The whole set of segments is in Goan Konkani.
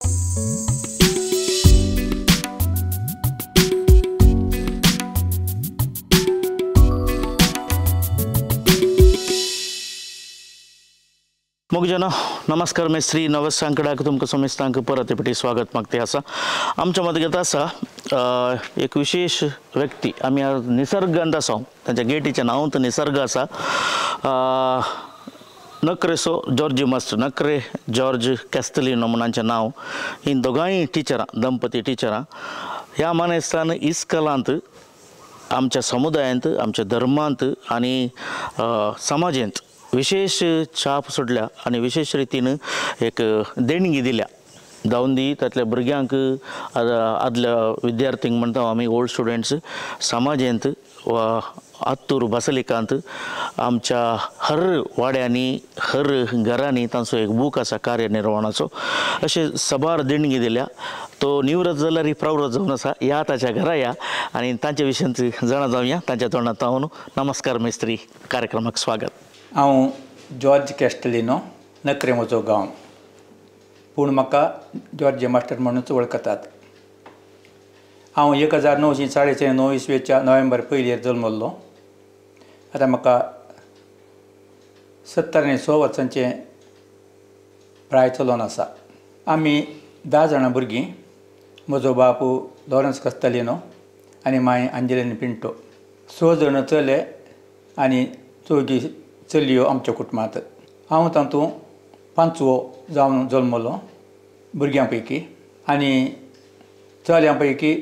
मोगजन नमस्कार मी श्री नवस सांकडाक तुमकां समेस्तांक परत पेटी स्वागत मागते आसा। आमच्या मदगत आसा एक विशेष व्यक्ती। आमी निसर्गांत आसा, तांच्या गेटीचें नांव तर निसर्ग आसा। नकरेसो जॉर्जी मास्टर, नकरे जॉर्ज कॅस्टलिनो म्हूण तांचें नांव। ही दोगांय टिचरां, दंपती टिचरां। ह्या मानेस्तान इस्कलांत आमच्या समुदायांत, आमच्या धर्मांत आनी समाजेंत विशेष छाप सोडल्या आनी विशेष रितीन एक देणगी दिल्या। जावन दी तांतल्या भुरग्यांक, आदल्या विद्यार्थींक म्हणटा आमी ओल्ड स्टुडंट्स, समाजेंत वा आत्तूर बासलिकांत आमच्या हर वाड्यांनी, हर घरांनी तांचो एक बूक आसा कार्यनिर्वहणाचो। अशें साबार देणगी दिल्या। तो निवृत्त जाल्यार ही प्रवृत्त जावन आसा। या ताच्या घरा या आनी तांचे विशयांत जाणा जावया तांच्या तोंडांत हांव। नमस्कार मेस्त्री, कार्यक्रमाक स्वागत। हांव जॉर्ज कॅस्टलिनो, नकरे म्हजो गांव, पूण म्हाका जॉर्ज मास्टर म्हणूनच वळखतात। हांव 1949 इसवेच्या नोव्हेंबर पयलीर जल्मल्लो। आतां म्हाका 76 वर्सांचें प्राय चलोन आसा। आमी 10 जाणां भुरगीं। म्हजो बापू लॉरन्स कॅस्टलिनो आनी माय अंजलिन पिंटो। 6 जाण चले आनी 4 चलयो आमच्या कुटुंबांत। हांव तातूंत 5वो जावन जल्मलो भुरग्यां पैकी आनी चल्यां पैकी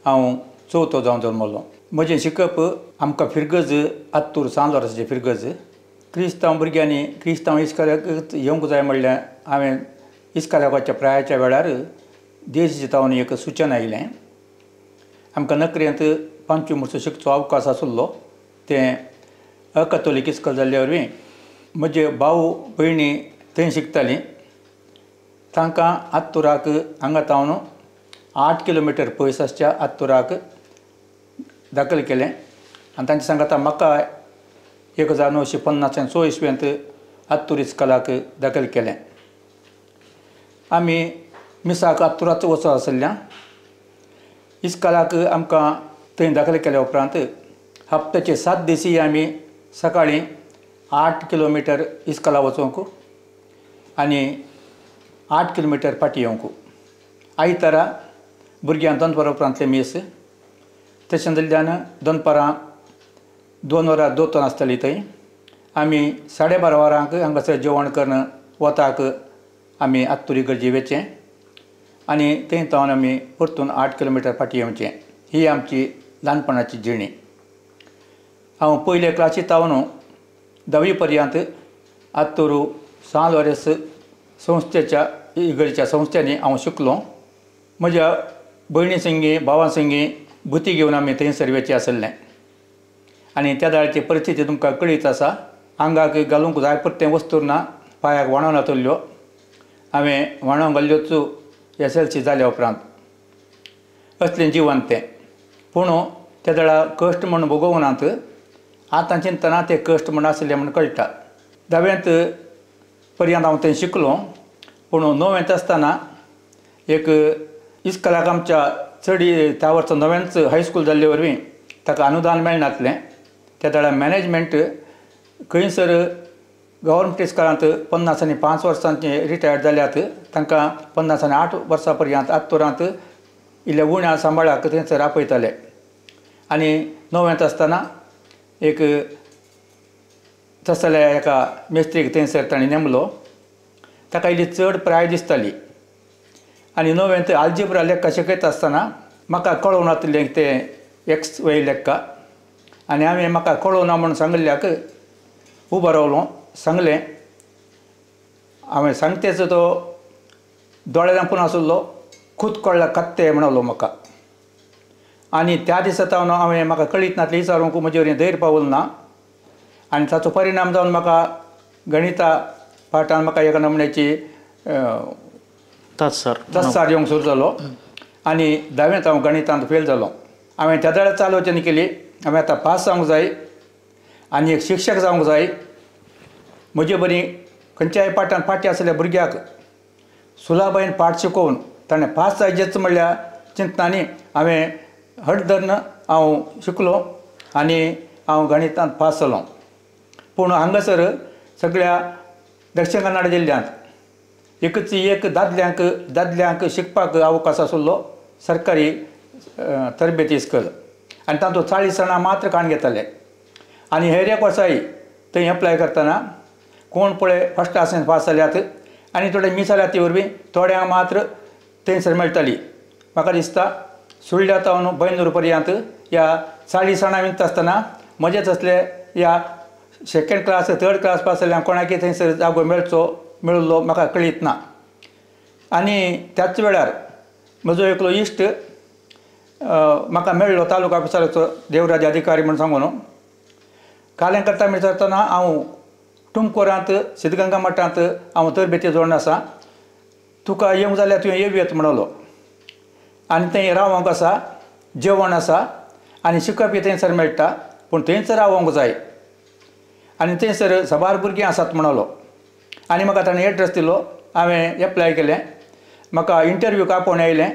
हांव 4थो जावन जल्मलो। म्हजें शिकप आमकां फिरगज, आत्तूर सान लॉरन्साचें फिरगज। क्रिस्तांव भुरग्यांनी क्रिस्तांव इस्कोलाक येवंक जाय म्हणल्यार हांवें इस्कोलाक वचच्या प्रायाच्या वेळार देश जितावन एक सुचन आयलें। आमकां नकरेंत 5वी म्हणसर शिकचो अवकाश आशिल्लो। तें अकॅथोलीक इस्कोल जाल्ले वरवीं म्हजे भाव भयणी थंय शिकतालीं। तांकां आत्तुराक हांगा तावन 8 किलोमिटर पयस आसच्या आत्तुराक दाखल केलें आनी तांचे सांगाता म्हाका 1950 इसवेंत आत्तूर इस्कोलाक दाखल केलें। आमी मिसाक आत्तुराच वचो आशिल्ल्या। इस्कोलाक आमकां थंय दाखल केल्या उपरांत हप्त्याचे 7 दिसी आमी सकाळीं 8 किलोमिटर इस्कोला वचूंक आनी 8 किलोमिटर फाटीं येवंक। आयतारा भुरग्यांक दनपारा उपरांतलें मीस, तशें जाल्ल्यान दनपारां 2 वरां दोतोर आसताली थंय। आमी 12:30 वरांक हांगासर जेवण करून वताक आमी आत्तुरी गरजे वचचें आनी थंय तावन आमी परतून 8 किलोमिटर फाटीं येवचें। ही आमची ल्हानपणाची जिणी। हांव पयले क्लासी तावन 10वी पर्यंत आत्तूर सान लॉरेन्स संस्थेच्या इगर्जेच्या संस्थेंनी हांव शिकलो। म्हज्या भयणी संगी भावां संगी भुती घेवन आमी थंयसर वचचें आशिल्लें आनी त्या वेळाची परिस्थिती तुमकां कळीत आसा। आंगाक घालूंक जाय परतें वस्तू ना, पांयाक व्हाणो नातल्यो। हांवें व्हाणो घाल्ल्योच SLC जाल्या उपरांत। असलें जिवन तें। पूण त्या वेळार कश्ट म्हूण भोगोवंक नात। आतां चिंतना ते कश्ट म्हूण आशिल्ले म्हूण कळटा। 10वेंत पर्यंत हांव थंय शिकलो। पूण 9वेंत आसतना एक इस्कोलाक आमच्या चडी त्या वर्सा नवेंच हायस्कूल जाल्ले वरवीं ताका अनुदान मेळनासलें। त्या वेळार मॅनेजमेंट खंयसर गव्हर्मेंट इस्कोलांत 50 आनी 5 वर्सांचे रिटायर्ड जाल्यात तांकां 50 आनी 8 वर्सां पर्यंत आत्तुरांत इल्ल्या उण्या सांबाळाक थंयसर आपयताले। आनी 9वेंत आसतना एक तसल्या एका मेस्त्रीक थंयसर ताणें नेमलो। ताका इल्ली चड प्राय दिसताली आनी 9वेंत आल्जेब्रा लेखा शिकयता आसतना म्हाका कळोवं नासलें तें एक्स वय लेखा आनी हांवें म्हाका कळोवना म्हूण सांगिल्ल्याक उबो रावलो, सांगलें। हांवें सांगतेच तो दोळे धांपून आशिल्लो, खूद कळ्ळा कत्ते म्हणलो म्हाका। आनी त्या दिसा तावन हांवें म्हाका कळीत नासलें विचारूंक म्हजे वरवीं धैर्य पावल ना आनी ताचो परिणाम जावन म्हाका गणिता पाठान म्हाका एका नमुन्याची तत्सार येवंक सुरू जालो आनी 10वेंत हांव गणितांत फेल जालो। हांवें त्या वेळार आलोचना केली हांवें आतां पास जावंक जाय आनी एक शिक्षक जावंक जाय। म्हजे बरी खंयच्याय पाठान फाटीं आशिल्ल्या भुरग्याक सुलाबायन पाठ शिकोवन ताणें पास जायचेच म्हणल्यार चिंतनांनी हांवें हट धरून हांव शिकलो आनी हांव गणितांत पास जालो. पूण हांगासर सगळ्या दक्षिण कन्नड जिल्ल्यांत एकच एक दादल्यांक दादल्यांक शिकपाक अवकाश आशिल्लो सरकारी तरबेती इस्कोल आनी तातूंत 40 जाणां मात्र काण घेताले. आनी हेर एक वर्साय थंय एप्लाय करतना कोण पळय फर्स्ट क्लासीन पास जाल्यात आनी थोडे मीस जाल्यात ती वरवीं थोड्यांक मात्र थंयसर मेळटाली. म्हाका दिसता सुळ्या तावन बैंदूर पर्यंत ह्या 40 जाणां विंचता आसतना म्हजेच असले ह्या second class third class pass जाल्यार कोणाकय थंयसर जागो मेळचो मेळिल्लो म्हाका कळीत ना. आनी त्याच वेळार म्हजो एकलो इश्ट म्हाका मेळ्ळो तालुका ऑफिसराचो देवराज अधिकारी म्हूण सांगून. कालें करता विचारतना हांव तुमकूरांत सिद्धगंगा मठांत हांव तरबेती जोडून आसा, तुका येवंक जाल्यार तुवें येवयेत म्हणलो. आनी थंय रावंक आसा, जेवण आसा आनी शिकपय थंयसर मेळटा, पूण थंयच रावंक जाय आनी थंयसर साबार भुरगीं आसात म्हणलो. आनी म्हाका ताणें एड्रेस दिलो, हांवें एप्लाय केलें. म्हाका इंटरव्यूक आपोवणें आयलें.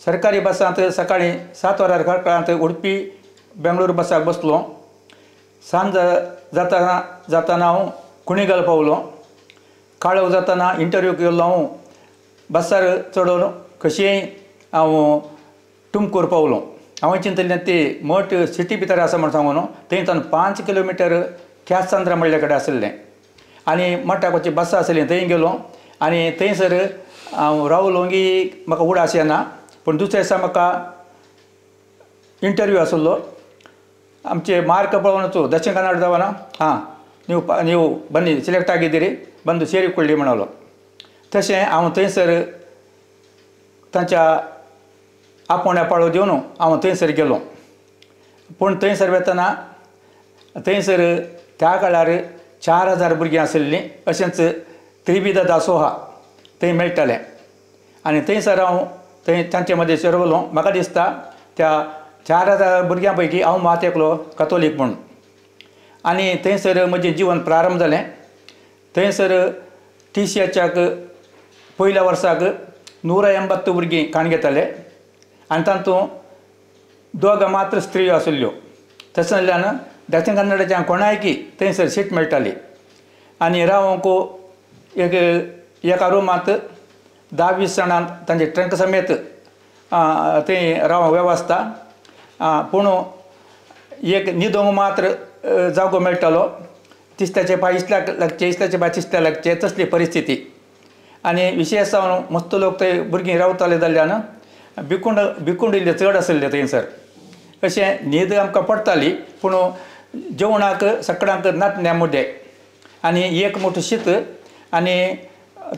सरकारी बसांत सकाळीं 7 वरां खळखळांत उडपी बेंगळूर बसाक बसलो. सांज जातना जातना हांव कुणीगल पावलो. काळोख जातना इंटरव्यूक गेल्लो हांव बसार चडोवन कशेंय हांव तुमकूर पावलो. हांवें चिंतलें ती मठ सिटी भितर आसा म्हूण सांगून थंय तान 5 किलोमिटर ख्यासंद्रा म्हणल्या कडेन आशिल्लें आनी मठाक वचची बसां आशिल्ली थंय गेलो. आनी थंयसर हांव रावलो की म्हाका उडास येना, पूण दुसऱ्या दिसा म्हाका इंटरव्यू आशिल्लो. आमचे मार्क पळोवन दक्षिण कन्नड जावना हां ನೀವು ನೀವು ಬನ್ನಿ ಸಿಲೆಕ್ಟ್ ಆಗಿದ್ದೀರಿ ಬಂದು ಸೇರಿಕೊಳ್ಳಿ म्हणलो. तशें हांव थंयसर तांच्या आपोवण्या पाळो दिवन हांव थंयसर गेलो. पूण थंयसर वतना थंयसर त्या काळार 4000 भुरगीं आशिल्लीं, अशेंच त्रिविध दासोहा थंय मेळटालें. आनी थंयसर हांव थंय तांचे मदीं शिरवलो. म्हाका दिसता त्या 4000 भुरग्यां पैकी हांव मात एकलो कथोलीक म्हूण. आनी थंयसर म्हजें जिवन प्रारंभ जालें. थंयसर टी सी एचाक पयल्या वर्साक 180 भुरगीं काण घेताले आनी तातूंत दोगां मात्र स्त्रियो आशिल्ल्यो. तशें जाल्ल्यान दक्षिण कन्नडाच्या कोणायकी थंयसर सीट मेळटाली. आनी रावंक एक एका रुमांत 10-20 जाणां तांचे ट्रंक समेत थंय रावंक वेवस्था. पूण एक न्हिदोंक मात्र जागो मेळटालो. तिसल्याचे पांय इसल्याक लागचे, इसल्याचे पांय तिसल्याक लागचे तसली परिस्थिती. आनी विशेश जावन मस्त लोक थंय भुरगीं रावताले जाल्ल्यान भिकूंड भिकूंड इल्ले चड आशिल्ले थंयसर. अशें न्हीद आमकां पडटाली, पूण जेवणाक सकाळांक नातन्या मुद्दे आनी एक मोठो शीत आनी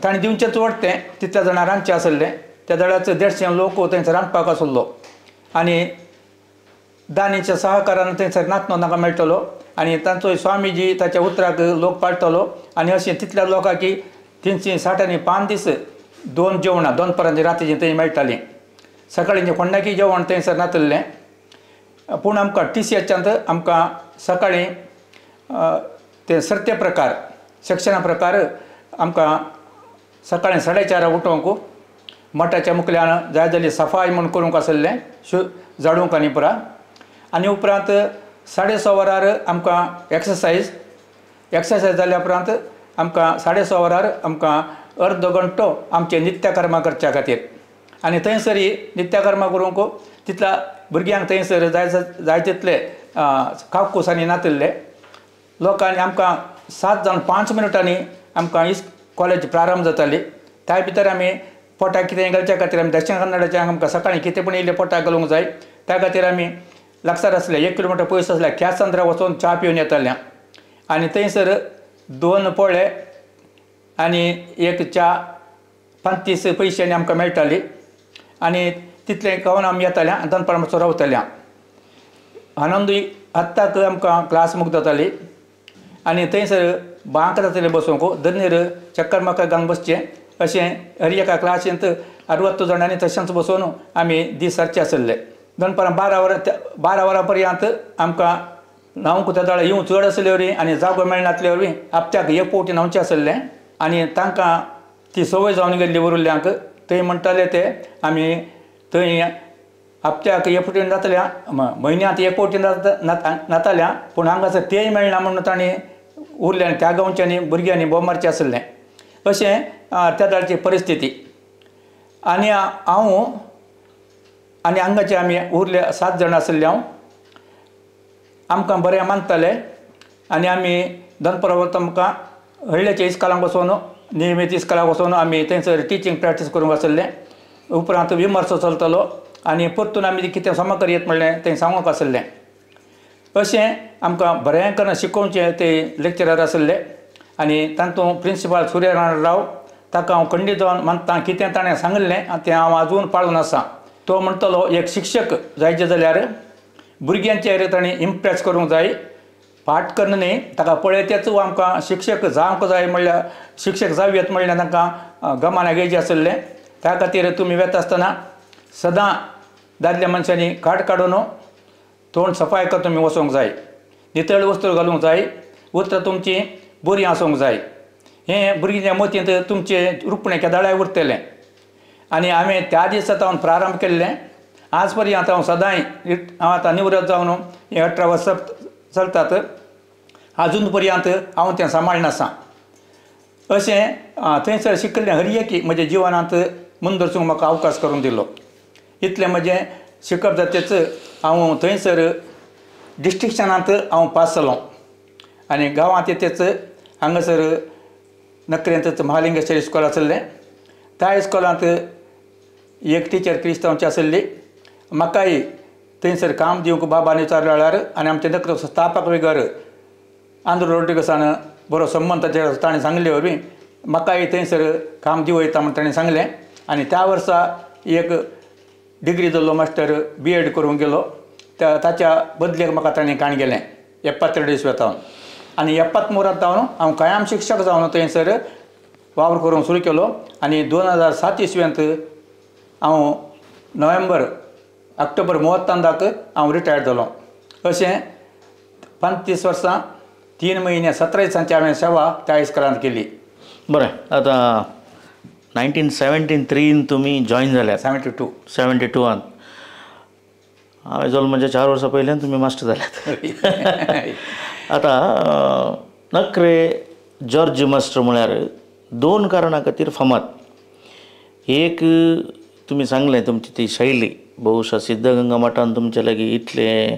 ताणें दिवचेंच वाडटें तितल्या जाणां रांदचें आशिल्लें. त्या दळाचो 150 लोक थंयसर रांदपाक आशिल्लो आनी दानीच्या सहकारान थंयसर नातनो तांकां मेळटलो आनी तांचो स्वामीजी ताच्या उतराक लोक पाळटलो. आनी अशें तितल्या लोकांक 360 आनी 5 दीस 2 जेवणां दनपारांची रातीचीं थंय मेळटालीं. सकाळीं कोणाकी जेवण थंयसर नातिल्लें. पूण आमकां टी सी एचांत आमकां सकाळीं ते सर्ते प्रकार शिक्षणा प्रकार आमकां सकाळीं 4:30 उठोवंक मठाच्या मुखल्यान जाय जाल्यार सफाय म्हूण करूंक आशिल्लें, झाडूंक आनी पुरा. आनी उपरांत 6:30 वरार आमकां एक्सरसायज, एक्सरसायज जाल्या उपरांत आमकां 6:30 वरार आमकां अर्दो घंटो आमचे नित्यकर्मां करच्या खातीर. आनी थंयसर नित्यकर्मां करूंक तितल्या भुरग्यांक थंयसर जाय जाय तितले काकूसांनी नातिल्ले लोकांनी आमकां 7 जावन 5 मिनटांनी आमकां कॉलेज प्रारंभ जाताली. त्या भितर आमी पोटाक कितें घालच्या खातीर आमी दक्षिण कन्नडाच्या आमकां सकाळीं कितें पूण इल्लें पोटाक घालूंक जाय त्या खातीर आमी लागसार आसले 1 किलोमिटर पयस आसल्या ख्यासंद्रा वचून च्या पिवन येताले. आनी थंयसर 2 पोळे आनी एक च्या 35 पयशांनी आमकां मेळटाली. आनी तितलें खावन आमी येताले आनी दनपारां मातसो रावताले. 11:10 आमकां क्लास मुक्त जाताली आनी थंयसर बांक जाताले बसूंक, दर्नीर चक्कर म्हाका घालून बसचें अशें हर एका क्लासींत 60 जाणांनी तशेंच बसून आमी दीस सारचे आशिल्ले. दनपारां 12 वरां पर्यंत आमकां न्हावंक त्या वेळार येवंक चड आशिल्ले वरी आनी जागो मेळनासले वरवीं हप्त्याक एक फावटी न्हांवचें आशिल्लें. आनी तांकां ती संवय जावन गेल्ली उरिल्ल्यांक थंय म्हणटाले ते आमी थंय हप्त्याक एक फावटी जातल्या म्हयन्यांत एक फावटी नाताल्या पूण हांगासर तेय मेळना म्हणून तांणी उरलें आनी त्या गांवच्यांनी भुरग्यांनी बोंब मारचें आसलें. अशें त्या दाळची परिस्थिती. आनी हांव आनी हांगाचे आमी उरले 7 जाण आसले. हांव आमकां बरें मानताले आनी आमी दनपरां वता आमकां हळ्ळेच्या इस्कोलांक वचोन नियमीत इस्कोलाक वचोन आमी थंयसर टिचींग प्रॅक्टीस करूंक आसले. उपरांत विमर्सो चलतालो आनी परतून आमी कितें समा करयत म्हणलें थंय सांगूंक आसलें. अशें आमकां बरें करून शिकोवचें ते लेक्चरर आसले आनी तातूंत प्रिंसिपाल सूर्यनारायण राव ताका हांव खंडीत जावन मानता. कितें ताणें सांगिल्लें तें हांव आजून पाळून आसा. तो म्हणटलो एक शिक्षक जायचें जाल्यार भुरग्यांचेर ताणें इम्प्रेस करूंक जाय, पाठ करून न्ही ताका पळयतेच आमकां शिक्षक जावंक जाय म्हणल्यार शिक्षक जावयेत म्हणल्यार तांकां गमाना घेवचें आसलें. त्या खातीर तुमी वेता आसतना सदां दादल्या मनशांनी काट काडून तोंड सफाय करून तुमी वचोंक जाय, नितळ वस्त्र घालूंक जाय, उतरां तुमचीं बरीं आसूंक जाय. हें भुरग्यांच्या मतींत तुमचें रुपणें केदाळाय उरतलें. आनी हांवें त्या दिसा हांव प्रारंभ केल्लें आज पर्यंत हांव सदांय हांव आतां निवृत्त जावन हें 18 वर्सां चलतात आजून पर्यंत हांव तें सांबाळून आसा. अशें थंयसर शिकिल्लें हर एक म्हज्या जिवनांत मुंदरसूंक म्हाका अवकाश करून दिलो. इतलें म्हजें शिकप जातेच हांव थंयसर डिस्ट्रिक्शनांत हांव पास जालो आनी गांवांत येतेच हांगासर नकरेंतच महालिंगेश्वर इस्कोल आसलें. त्या इस्कोलांत एक टिचर क्रिस्तांवची आसली. म्हाकाय थंयसर काम दिवंक बाबान विचारल्या वेळार आनी आमच्या नकरो स्थापक वेगर आंद्रो रोड्रिगसान बरो संबंद ताचेर ताणें सांगले वरवीं म्हाकाय थंयसर काम दिवं येता म्हूण ताणें सांगलें. आनी त्या वर्सा एक डिग्री जाल्लो मास्टर बी एड करूंक गेलो त्या ताच्या बदलेक म्हाका ताणें काण गेलें 72 इस्वेंत. आनी 73 जावन हांव कायम शिक्षक जावन थंयसर वावर करूंक सुरू केलो आनी 2007 इस्वेंत हांव नोव्हेंबर ऑक्टोबर 30 हांव रिटायर्ड जालो. अशें 35 वर्सां 3 म्हयने 17 दिसांची हांवें सेवा त्या इस्कोलांत केली. बरें, आतां 1973 तुमी जॉयन जाल्यात. 72 72 हांवें जालो म्हणजे 4 वर्सां पयल्यान तुमी मास्टर जाल्यात. आतां नकरे जॉर्ज मास्टर म्हळ्यार 2 कारणां खातीर फामाद. एक तुमी सांगलें तुमची ती शैली बहुशा सिद्धगंगा मठान तुमचे लागीं इतलें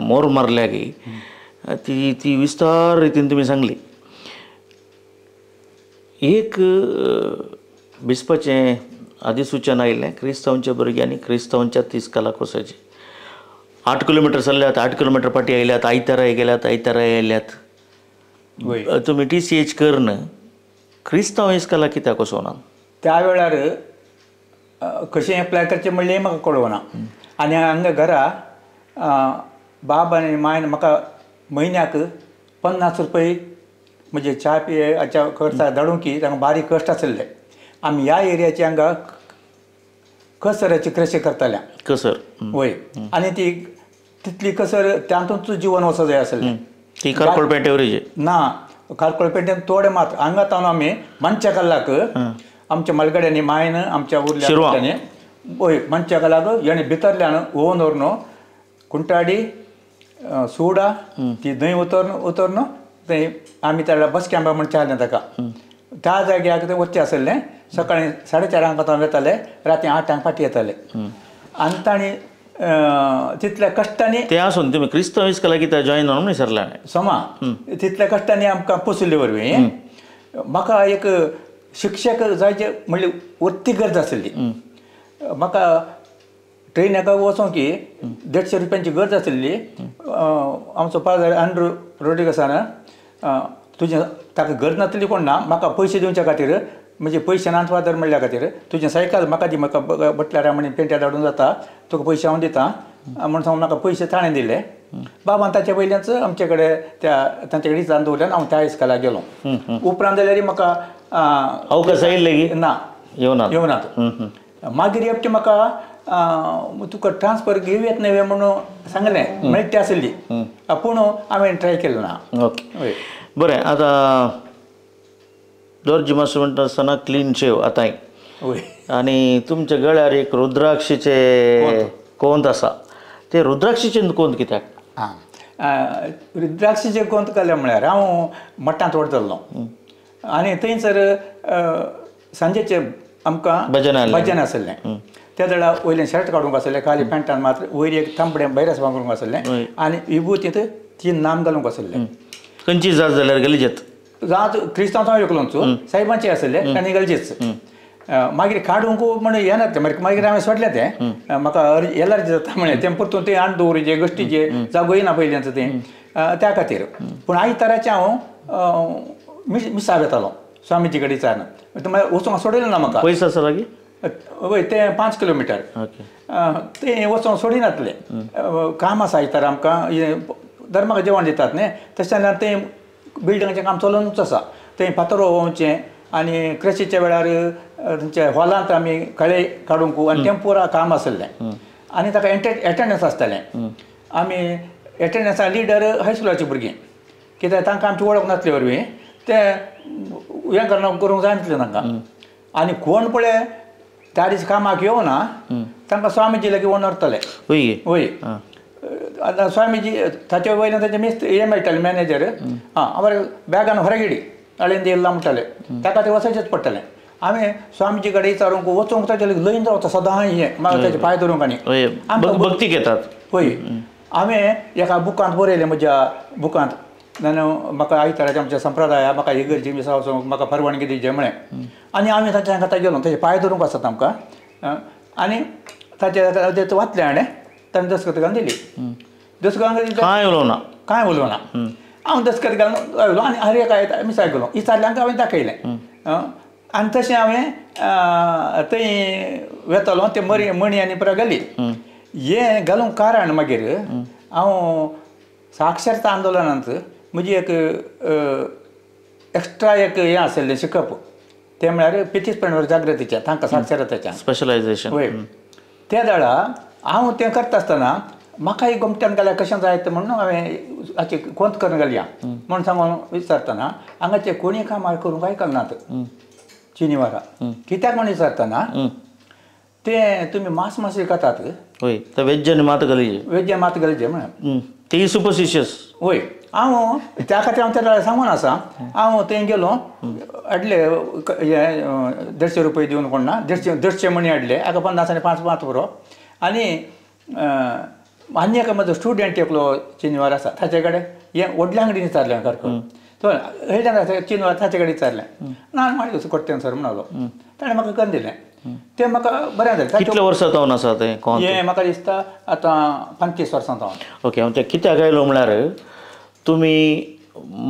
मोर मारल्या की ती ती विस्तार रितीन तुमी सांगली. एक बिस्पाचें अधिसूचन आयिल्लें क्रिस्तांवच्या भुरग्यांनी क्रिस्तांवच्याच इस्कोलाक वचपाचें. 8 किलोमिटर चल्ल्यात, 8 किलोमिटर फाटीं आयल्यात, आयताराय गेल्यात, आयताराय आयल्यात. तुमी TCH करून क्रिस्तांव इस्कोलाक कित्याक वचोना? त्या वेळार कशें एप्लाय करचें म्हणलें म्हाका कळोना. आनी हांगा घरा बाब आनी मायन म्हाका म्हयन्याक 50 रुपये म्हणजे च्या पियेच्या खर्चा धाडूंक की तांकां बारीक कश्ट आसले. आमी ह्या एरियाचे हांगा कसराची कृशी करताल्या. कसर वय आनी ती तितली कसर तातूंत जिवन वचो जाय आसलें. ती कारकोळ पेंटेवरीचे ना, कारकोळ पेंटेन थोडे मात हांगा तावन आमी मनच्या कल्लाक आमच्या मलगड्यांनी मायन आमच्या उरल्या वय मनच्या कल्लाक हेणे भितरल्यान ओवन व्हरून कुंटाडी सोडा ती दही उतरून उतरून थंय आमी त्या बस कॅम्पा म्हण चारलें ताका त्या जाग्याक थंय वचचें आसलें. सकाळीं 4:30 थंय वेताले, राती 8 फाटीं येताले. आनी तांणी तितल्या कश्टांनी ते आसून तुमी क्रिस्तांव इस्कोलाक कित्याक जॉयन जावन विसरलें समा तितल्या कश्टांनी आमकां पोशिल्ले वरवीं म्हाका एक शिक्षक जायचे म्हणली वत्ती गरज आसली. म्हाका ट्रेनाक वचोंक की 150 रुपयांची गरज आसली. आमचो फादर आंड्रू रोड्रिगसान तुजें ताका गरज नासली कोण ना, म्हाका पयशे दिवच्या खातीर म्हणजे पयशे नात फादर म्हणल्या खातीर तुजें सायकल म्हाका दी, म्हाका बटल्यार म्हण पेंट्यार धाडून जाता, तुका पयशे हांव दिता म्हण सांगून म्हाका पयशे ताणें दिले. बाबान ताचे पयल्याच आमचे कडेन त्या तांचे कडेन इचारून दवरल्यान हांव त्या इस्कोलाक गेलो. उपरांत जाल्यार म्हाका अवकाश आयिल्ले की ना येवना येवनात. मागीर एकटें म्हाका तुका ट्रान्सफर घेवयेत न्हय म्हणून सांगलें, मेळटी आसली पूण हांवें ट्राय केलें ना. ओके बरें, आतां जॉर्जी मास्टर म्हणटा आसतना क्लीन शेव आतांय आनी तुमच्या गळ्यार एक रुद्राक्षीचे कोंत आसा ते रुद्राक्षीचे कोंत कित्याक? आं, रुद्राक्षीचे कोंत केलें म्हळ्यार हांव मठांत वडतलो आनी थंयसर सांजेचे आमकां भजन भजन आसलें. त्या वेळार वयलें शर्ट काडूंक आसलें, खाली पॅन्टान मात्र वयर एक तांबडें बैरस बांगरूंक आसलें आनी विभूतींत तीन नाम घालूंक आसलें. खंयची जात जाल्यार गलिजेत जात क्रिस्तांव एकलोच साहेबांचे आसले आनी गलजेच. मागीर काडूंक म्हण येनातलें, मागीर मागीर हांवें सोडलें तें, म्हाका एलर्जी जाता म्हणलें तें परतून तें हाडून दवरूचें गोश्टीचें जागो येना पयल्याच तें त्या खातीर. पूण आयताराचें हांव मिसाक वेतालो स्वामीजी कडेन विचारना वचूंक सोडयलें ना म्हाका. पयस आसा लागीं? वय तें 5 किलोमिटर. तें वचूंक सोडिनातलें, काम आसा आयतार आमकां धर्माक जेवण दितात न्ही, तशें जाल्यार तें बिल्डिंगाचें काम चलोवनूच आसा. थंय फातर व्होंवचें आनी क्रशीच्या वेळार थंयच्या हॉलांत आमी कळे काडूंक आनी तें पुरा काम आसलें आनी ताका एटेंडन्स आसतालें. आमी एटेंडन्सा लिडर हायस्कुलाची भुरगीं, कित्याक तांकां आमची वळख नासले वरवीं ते हें करना करूंक जायनासलें तांकां. आनी कोण पळय त्या दीस कामाक येवना तांकां स्वामीजी लागीं वनरतले. वय आतां स्वामीजी ताचे वयल्यान ताचे मिस्त हें मेळटालें मॅनेजर. आं बरें बॅगान ಹೊರಗಿಡಿ ಅಳಿಂದ ಇಲ್ಲ म्हणटाले, ताका ते वचचेंच पडटलें. आमी स्वामीजी कडेन विचारूंक वचूंक ताचे लयन रावता सदां हें मागीर ताचे पांय धरूंक आनी भक्ती घेतात. हय, हांवें एका बुकांत बरयलें, म्हज्या बुकांत म्हाका आयताराच्या आमच्या संप्रदाया म्हाका इगर्जी मिसा वचूंक म्हाका परवानगी दिवची म्हळें. आनी आमी ताच्या हांगा गेलो, ताचे पांय धरूंक आसात आमकां आनी ताचे वाचलें हाणें, ताणें दस्तखत घालून दिली. दस्तखत घालून कांय उलोवना, कांय उलोवना. हांव दस्तखत घालून आयलो आनी हर एका मिसाक गेलो, विचारल्यांक हांवें दाखयलें. आनी तशें हांवें थंय वेतालो ते मरी मणी आनी पुरा घाली. हें घालूंक कारण मागीर हांव साक्षरता आंदोलनांत म्हजी एक एक्स्ट्रा एक हें आसलें शिकप, तें म्हळ्यार पितीसपण जागृतीचें, तांकां साक्षरतेचें स्पेशलायझेशन. वय, त्या वेळा हांव तें करता आसतना म्हाका एक गोमट्यान घाल्यार कशें जायत म्हणून हांवें हाची कोंत करून घालया म्हूण सांगून विचारतना हांगाचे कोणी कामां करूंक आयकनात चिनीवारा, कित्याक म्हूण विचारतना ते तुमी मांस मातशें खातात. वय, ते वेज आनी मात गलीजे, वेज मात गलीजे म्हळ्यार ती सुपरस्टिशियस. वय, हांव त्या खातीर हांव त्या सांगून आसा. हांव थंय गेलो, हाडले हे 150 रुपये दिवन कोण ना, 150 मणी हाडले, हाका 50 आनी 5 5 पुरो. आनी आनी एका म्हजो स्टुडंट एकलो चिनवार आसा ताचे कडेन हें व्हडल्या अंगडीन विचारलें सारको, तो हयल्यान चिनवार ताचे कडेन विचारलें ना मागीर कोट्टेन सर म्हणालो, ताणें म्हाका करून दिलें तें म्हाका बरें जालें. कितले वर्सां जावन आसा तें? हें म्हाका दिसता आतां 25 वर्सां जावन. ओके, हांव तें कित्याक आयलो म्हळ्यार तुमी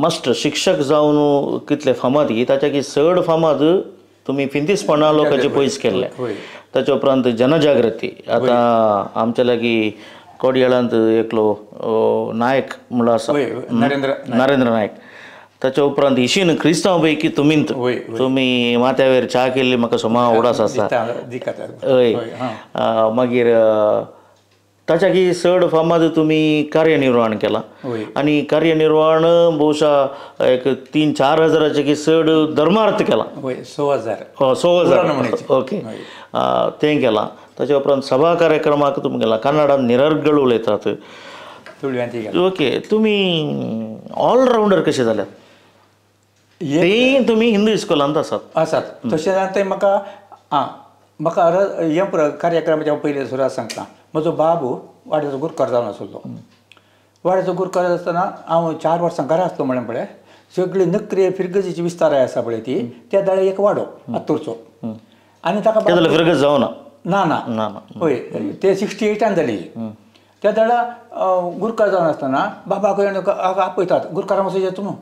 मास्टर शिक्षक जावन कितले फामाद की ताच्या चड फामाद तुमी फिंतीसपणा लोकांचे पयस केल्ले. ताच्या उपरांत जनजागृती, आतां आमच्या लागीं कोडयाळांत एकलो नायक म्हणलो आसा नरेंद्र नायक, ताच्या उपरांत इशीन क्रिस्तांव पैकी तुमींत तुमी माथ्यावेर च्या केल्ली म्हाका सोमा उडास आसा. हय, मागीर ताच्या की चड फामाद तुमी कार्यनिर्वाण केलां आनी कार्यनिर्वाण बहुशा एक 3-4 हजाराचे की चड धर्मार्थ केला. 6,000. 6,000 ओके, तें केलां. ताच्या उपरांत सभा कार्यक्रमाक तुमी गेला, कन्नडान निरर्गळ उलयतात. ओके, तुमी ऑलरावंडर कशे जाल्यात? ते तुमी हिंदू इस्कॉलांत आसात. आसात तशें जाल्यार तें म्हाका आं म्हाका हें कार्यक्रमाच्या पयलीं सुरवात सांगता. म्हजो बाबू वाड्याचो गुरकार जावन आसलो. वाड्याचो गुरकार आसतना हांव 4 वर्सां घरा आसलो म्हणलें पळय, सगळी नकरे फिरगजीची विस्ताराय आसा पळय ती, त्या दाळे एक वाडो आत्तूरचो आनी ताका फिरगज जावना ना ना हय, ते 68 जाली. त्या दाडा गुरकार जावन आसतना बाबाक आपयतात गुरकारा वचूं म्हूण,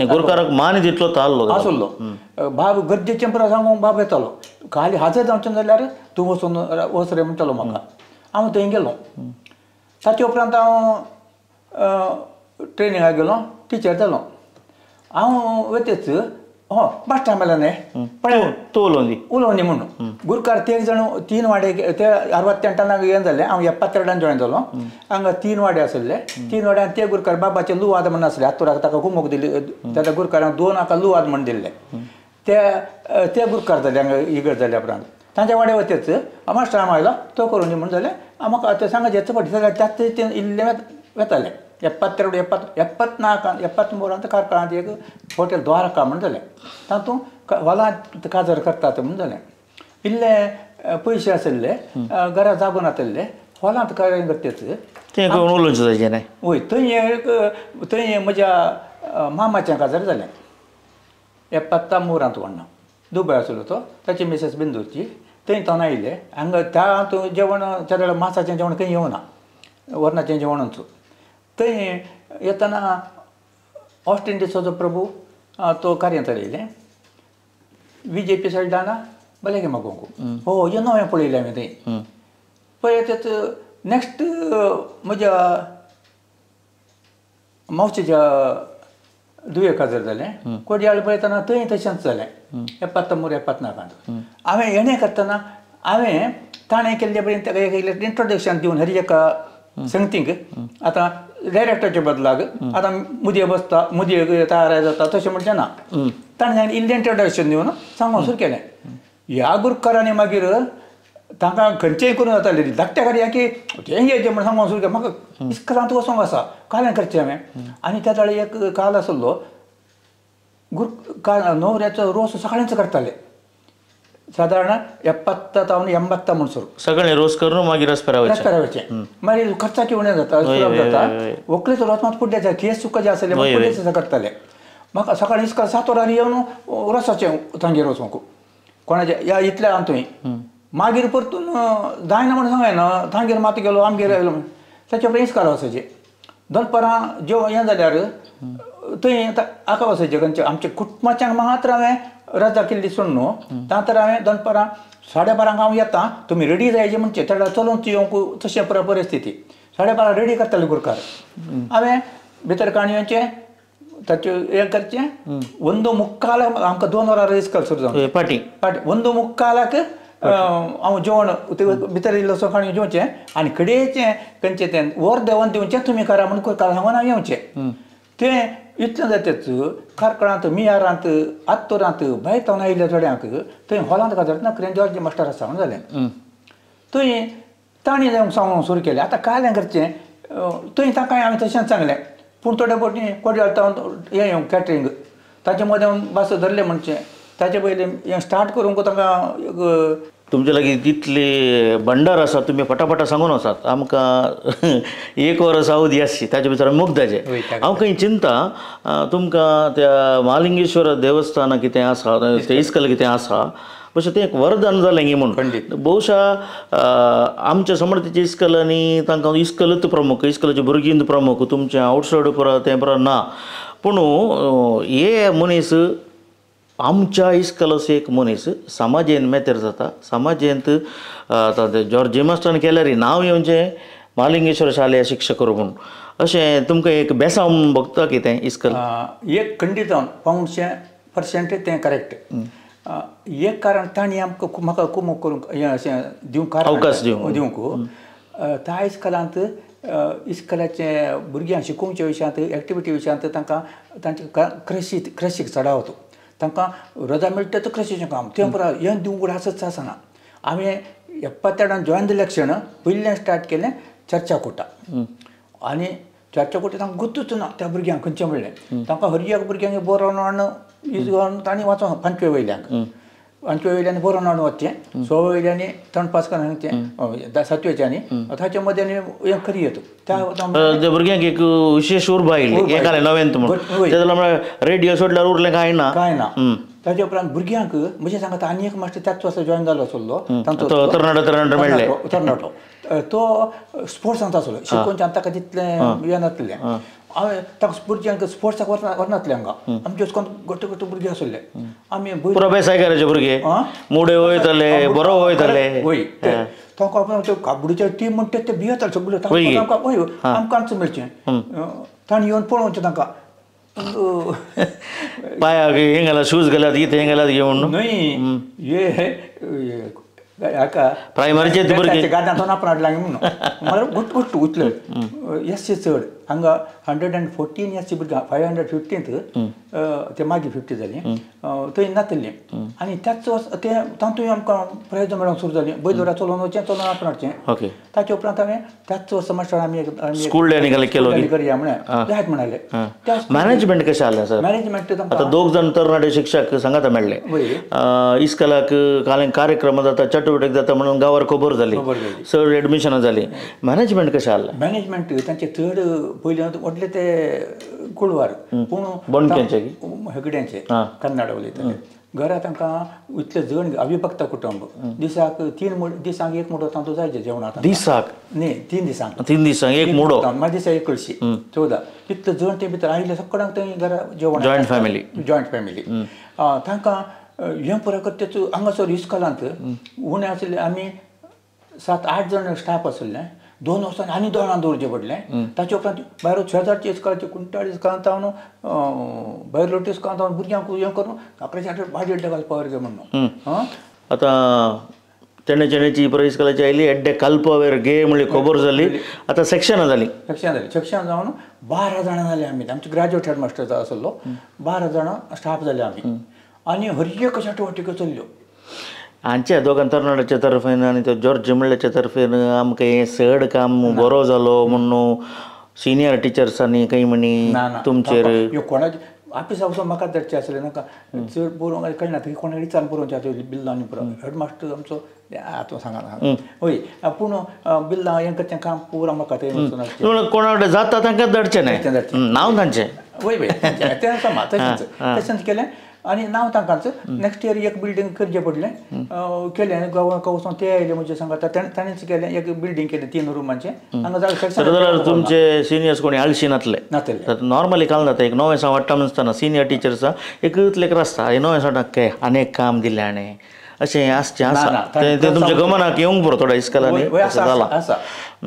गुरकाराक मान तितलो ताल्लो आसलो. बाब गरजेचें पुरो सांगूंक बाब येतालो, खाली हाजर जावचें जाल्यार तूं वचून वच रे म्हणटालो म्हाका. हांव थंय गेलो. ताचे उपरांत हांव ट्रेनिंगाक गेलो, टिचर जालो. हांव वतेच हो मास्टर मेला न्ही पण तूं उलोवन दी उलोवन दी म्हणून गुरकार ते जाण 3 वाडे ते 68 येवन जाले हांव 72 जॉयन जालो हांगा 3 वाडे आसले 3 वाड्यान ते गुरकार बाबाचे लुवाद म्हण आसले आत्तुराक ताका कुमोक दिली त्या गुरकारांक 2 हाका लुवाद म्हण दिल्ले ते ते गुरकार जाले हांगा इगर्ज जाल्या उपरांत तांच्या वाड्या वतेच मास्टर आयलो तो करून दी म्हण जालें म्हाका ते सांगा जेच फाटी जाल्यार त्याच ते इल्ले वेताले 72 74 73 कार्कळांत एक हॉटेल द्वारका म्हण जालें तातूंत हॉलांत काजार करतात म्हण जालें इल्ले पयशे आशिल्ले घरा जागो नाशिल्ले हॉलांत कार्य करतेच तें उलोवचें जायचें न्हय वय थंय एक थंय म्हज्या मामाचें काजार जालें 73 म्हणना दुबय आसलो तो ताची मिसेस बिंदूरची थंय तो आयले हांगा त्या जेवण त्या वेळार मासाचें जेवण खंय येवना वरणाचें जेवणूच थंय येतना ऑस्टिन डिसोजो प्रभू तो कार्य चलयलें बीजेपी सायडाना भले मागोवंक हो हें नवें पळयलें हांवें थंय पळय तेच नेक्स्ट म्हज्या मावशेच्या दुये काजार जालें कोडयाळ पळयतना थंय तशेंच जालें 73 74 हांवें हेणें करतना हांवें ताणें केल्ले पळय ताका एक इंट्रोडक्शन दिवन हर एका संगतीक आतां डायरेक्टराच्या बदलाक आतां मुदये बसता मुदये तयार जाता तशें म्हणचें ना ताणें इल्लें इंट्रोडक्शन दिवन सांगून सुरू केलें ह्या गुरकारांनी मागीर तांकां खंयचेंय करून जातालें धाकट्या कार्या की तें हें म्हण सांगून सुरू केलें म्हाका इस्कलांत वचोंक आसा कालें करचें हांवें आनी त्या वेळार एक काल आसलो गुर न्हवऱ्याचो रोस सकाळींच करताले सादारण 70 तावन 80 म्हणसर सगळे रोस करून मागीर रस्त्यार मागीर खर्चाची उणें जाता सुलभ जाता व्हंकलेचो रोस मात फुडले जाय केस सुका जे आसले फुडले करताले म्हाका सकाळीं इस्काल 7 वरां येवन रोसाचें तांगेर वचोंक कोणाचें ह्या इतल्या आम थंय मागीर परतून जायना म्हण सांगना तांगेर मात गेलो आमगेर आयलो म्हण ताचे उपरांत इस्काल वचपाचें दनपारां जेवण हें जाल्यार थंय हाका वचपाचें खंयचें आमच्या कुटुंबाच्यांक मात्र हांवें रजा केल्ली सोड न्हू तांतर हांवें दनपारां 12:30 हांव येता तुमी रेडी जायचे म्हणचे त्या चलोवन येवंक तशें परिस्थिती 12:30 रेडी करताले गुरकार हांवें भितर काणी येवचें ताचें हें करचें 1:45 आमकां 2 वरां इस्काल सुरू जावन पाटी पाटी 1:45 हांव जेवण भितर इल्लोसो काणी जेवचें आनी कडेचें खंयचें तें वर देंवन दिवचें तुमी करा म्हण गुरकार सांगून हांव येवचें तें इतलें जातेच कार्कळांत मियारांत आत्तुरांत भायर तावन आयिल्ल्या थोड्यांक थंय हॉलांत काजार ना क्रेन जॉर्ज मास्टर आसा म्हण जालें थंय तांणी सांगूंक सुरू केलें आतां कालें करचें थंय तांकां हांवें तशेंच सांगलें पूण थोडे फावटी कोडयाळ तावन हें येवंक कॅटरींग ताचे मदें भास धरलें म्हणचें ताचे पयलीं हें स्टार्ट करूंक तांकां तुमचे लागीं तितले भंडार आसा तुमी फटाफटा सांगून वचात आमकां एक वर सावदी आसची ताचे भितर आमी मुग्धाचे हांव खंय चिंता तुमकां त्या महालिंगेश्वर देवस्थान कितें आसा तें इस्कल कितें आसा बशें तें एक वरदान जालें गी म्हूण बहुशा आमच्या समर्थीचे इस्कल आनी तांकां इस्कलूच प्रमुख इस्कलाचे भुरगीं प्रमुख तुमचें आवटसायड पुरो तें पुरो ना पूण हे मनीस आमच्या इस्कलाचो एक मनीस समाजेन मेतेर जाता समाजेंत आतां जॉर्जी मास्टरान केल्यार नांव येवचें महालिंगेश्वर शालेय शिक्षक म्हूण अशें तुमकां एक बेसांव म्हूण भोगता कितें इस्कल एक खंडीत 1.75% तें करेक्ट एक कारण तांणी आमकां म्हाका कुमक करूंक हें अशें दिवंक अवकाश दिवंक त्या इस्कलांत इस्कलाचे भुरग्यांक शिकोवच्या विशयांत एक्टिविटी विशयांत तांकां तांचे क्रशीक चडावतो तांकां रजा मेळटा तो क्रशीचें काम तें पुरा हें दिवंक आसच आसना हांवें 72 जॉयन जाल्या क्षण पयलें स्टार्ट केलें चर्चा कोटा आनी चर्चा कोटा तांकां गुत्तूच ना त्या भुरग्यांक खंयचें म्हणलें तांकां हर एक भुरग्यांक बरोवन हाडून is gone तांणी वाचों 5वे वयल्यांक 5वे वयल्यान बरोवन हाडून वचचें 6वे वयल्यांनी 3 पास करून सांगचें 7वेच्यांनी ताचे मदें हें करी येता त्या भुरग्यांक एक विशेश उर्बा आयली एकालें नवें म्हूण म्हळ्यार रेडियो सोडल्यार उरलें कांय ना कांय ना ताचे उपरांत भुरग्यांक म्हजें सांगता आनी एक मास्टर त्याच वर्सा जॉयन जालो आसलो तांचो तरणाटो मेळ्ळे तरणाटो तो स्पोर्ट्सांत आसलो शिकोवचें ताका तितलें हें नासलें हांवें ताका भुरग्यांक स्पोर्ट्साक व्हरनासलें हांगा आमचे अशें करून घट्ट घट्ट भुरगे आसले आमी पुरो बेसायकाराचे भुरगे मुडे वयताले बरो वयताले वय तांकां आपण काबडीचे टीम म्हणटा ते भियेताले सगळे तांकां वय आमकांच मेळचें तांणी येवन पळोवचें तांकां पायाक हें घाला शूज घालात कितें हें घालात घेवन न्हय हे हाका प्रायमरीचे भुरगे गादांत आपण हाडला म्हणून मला घट घट्ट उतले एस सी चड हांगा 114 एस सी भुरग्यां 515 ते मागीर 50 जाली थंय नातल्ली आनी त्याच वर्स ते तातूंत आमकां प्रायज मेळोंक सुरू जाली बैलदोरा चलोवन वचचें चलोवन आपण हाडचें ओके ताचे उपरांत हांवें त्याच वर्सा मास्टर आमी स्कूल डे केलो करया म्हळें जायत म्हणाले मॅनेजमेंट कशें आलें सर मॅनेजमेंट आतां दोग जाण तरणाटे शिक्षक सांगात मेळ्ळे इस्कलाक कार्यक्रम जाता चटुवटीक जाता म्हणून गांवार खबर जाली चड एडमिशनां जाली मॅनेजमेंट कशें आलें मॅनेजमेंट तांचे चड पयलीं व्हडले ते कुळवार पूण बोणक्यांचे हेगड्यांचे कन्नड उलयताले घरा तांकां इतले जण अविभक्त कुटुंब दिसाक 3 दिसांक एक मुडो तांतूं जायचे जेवणाक दिसाक न्ही 3 दिसांक 3 दिसांक एक मुडो मागीर दिसा एक कळशी 14 तितले जण ते भितर आयिल्ले सगळ्यांक थंय घरा जेवण जॉयंट फॅमिली तांकां हें पुरो करतेच हांगासर इस्कॉलांत उणें आशिल्ले आमी 7-8 जण स्टाफ आशिल्ले 2 वर्सांनी आनी 2 जाणां दवरचें पडलें ताचे उपरांत भायर शेजारचे इस्कॉलाचे कुंटाळी इस्कॉलांत हांव भायर लोटी इस्कॉलांत हांव भुरग्यांक हें करून काकड्याचे भाजी घालपा गे म्हणून आतां चेणे चेण्याची पुरो इस्कॉलाची आयली एड्डे कालपावेर गे म्हणली खबर जाली आतां सेक्शनां जालीं सेक्शन जावन 12 जाणां जालीं आमी आमचे ग्रॅज्युएट हेडमास्टर आसलो 12 जाणां स्टाफ जाले आमी आनी हर एक चटुवटिको चल्ल्यो हांच्या दोगां तरणाट्याच्या तर्फेन आनी तो जॉर्ज म्हणल्याच्या तर्फेन आमकां हें चड काम बरो जालो म्हणून सिनियर टिचर्सांनी खंय म्हणी तुमचेर कोणाचे ऑफिसा वचून म्हाका धाडचें आसलें नाका चड बरोवंक कळना थंय कोणाक विचारून बरोवचें आसलें बिल्लां आनी पुरो हेडमास्टर आमचो आतां सांगा हय पूण बिल्लां हें करचें काम पुरो म्हाका थंय वचून कोणा कडेन जाता तांकां धाडचें न्हय नांव तांचें वय वय तें समा तशेंच तशेंच केलें आनी नांव तांकांच नेक्स्ट इयर एक बिल्डींग करचें पडलें केलें गांवाक वचून ते आयले म्हणजे सांगता ताणेंच केलें एक बिल्डींग केलें 3 रुमांचें हांगा जाल्यार तुमचे सिनियर्स कोणी आळशी नातले नातले नॉर्मली काल जाता एक 9 वर्सां वाडटा नासतना सिनियर टिचर्सां एक लेकर आसता हे 9 वर्सां काय आनी एक काम दिलें हाणें अशें आसचें आसा तें तुमच्या गमनाक येवंक पुरो थोड्या इस्कॉलांनी जालां आसा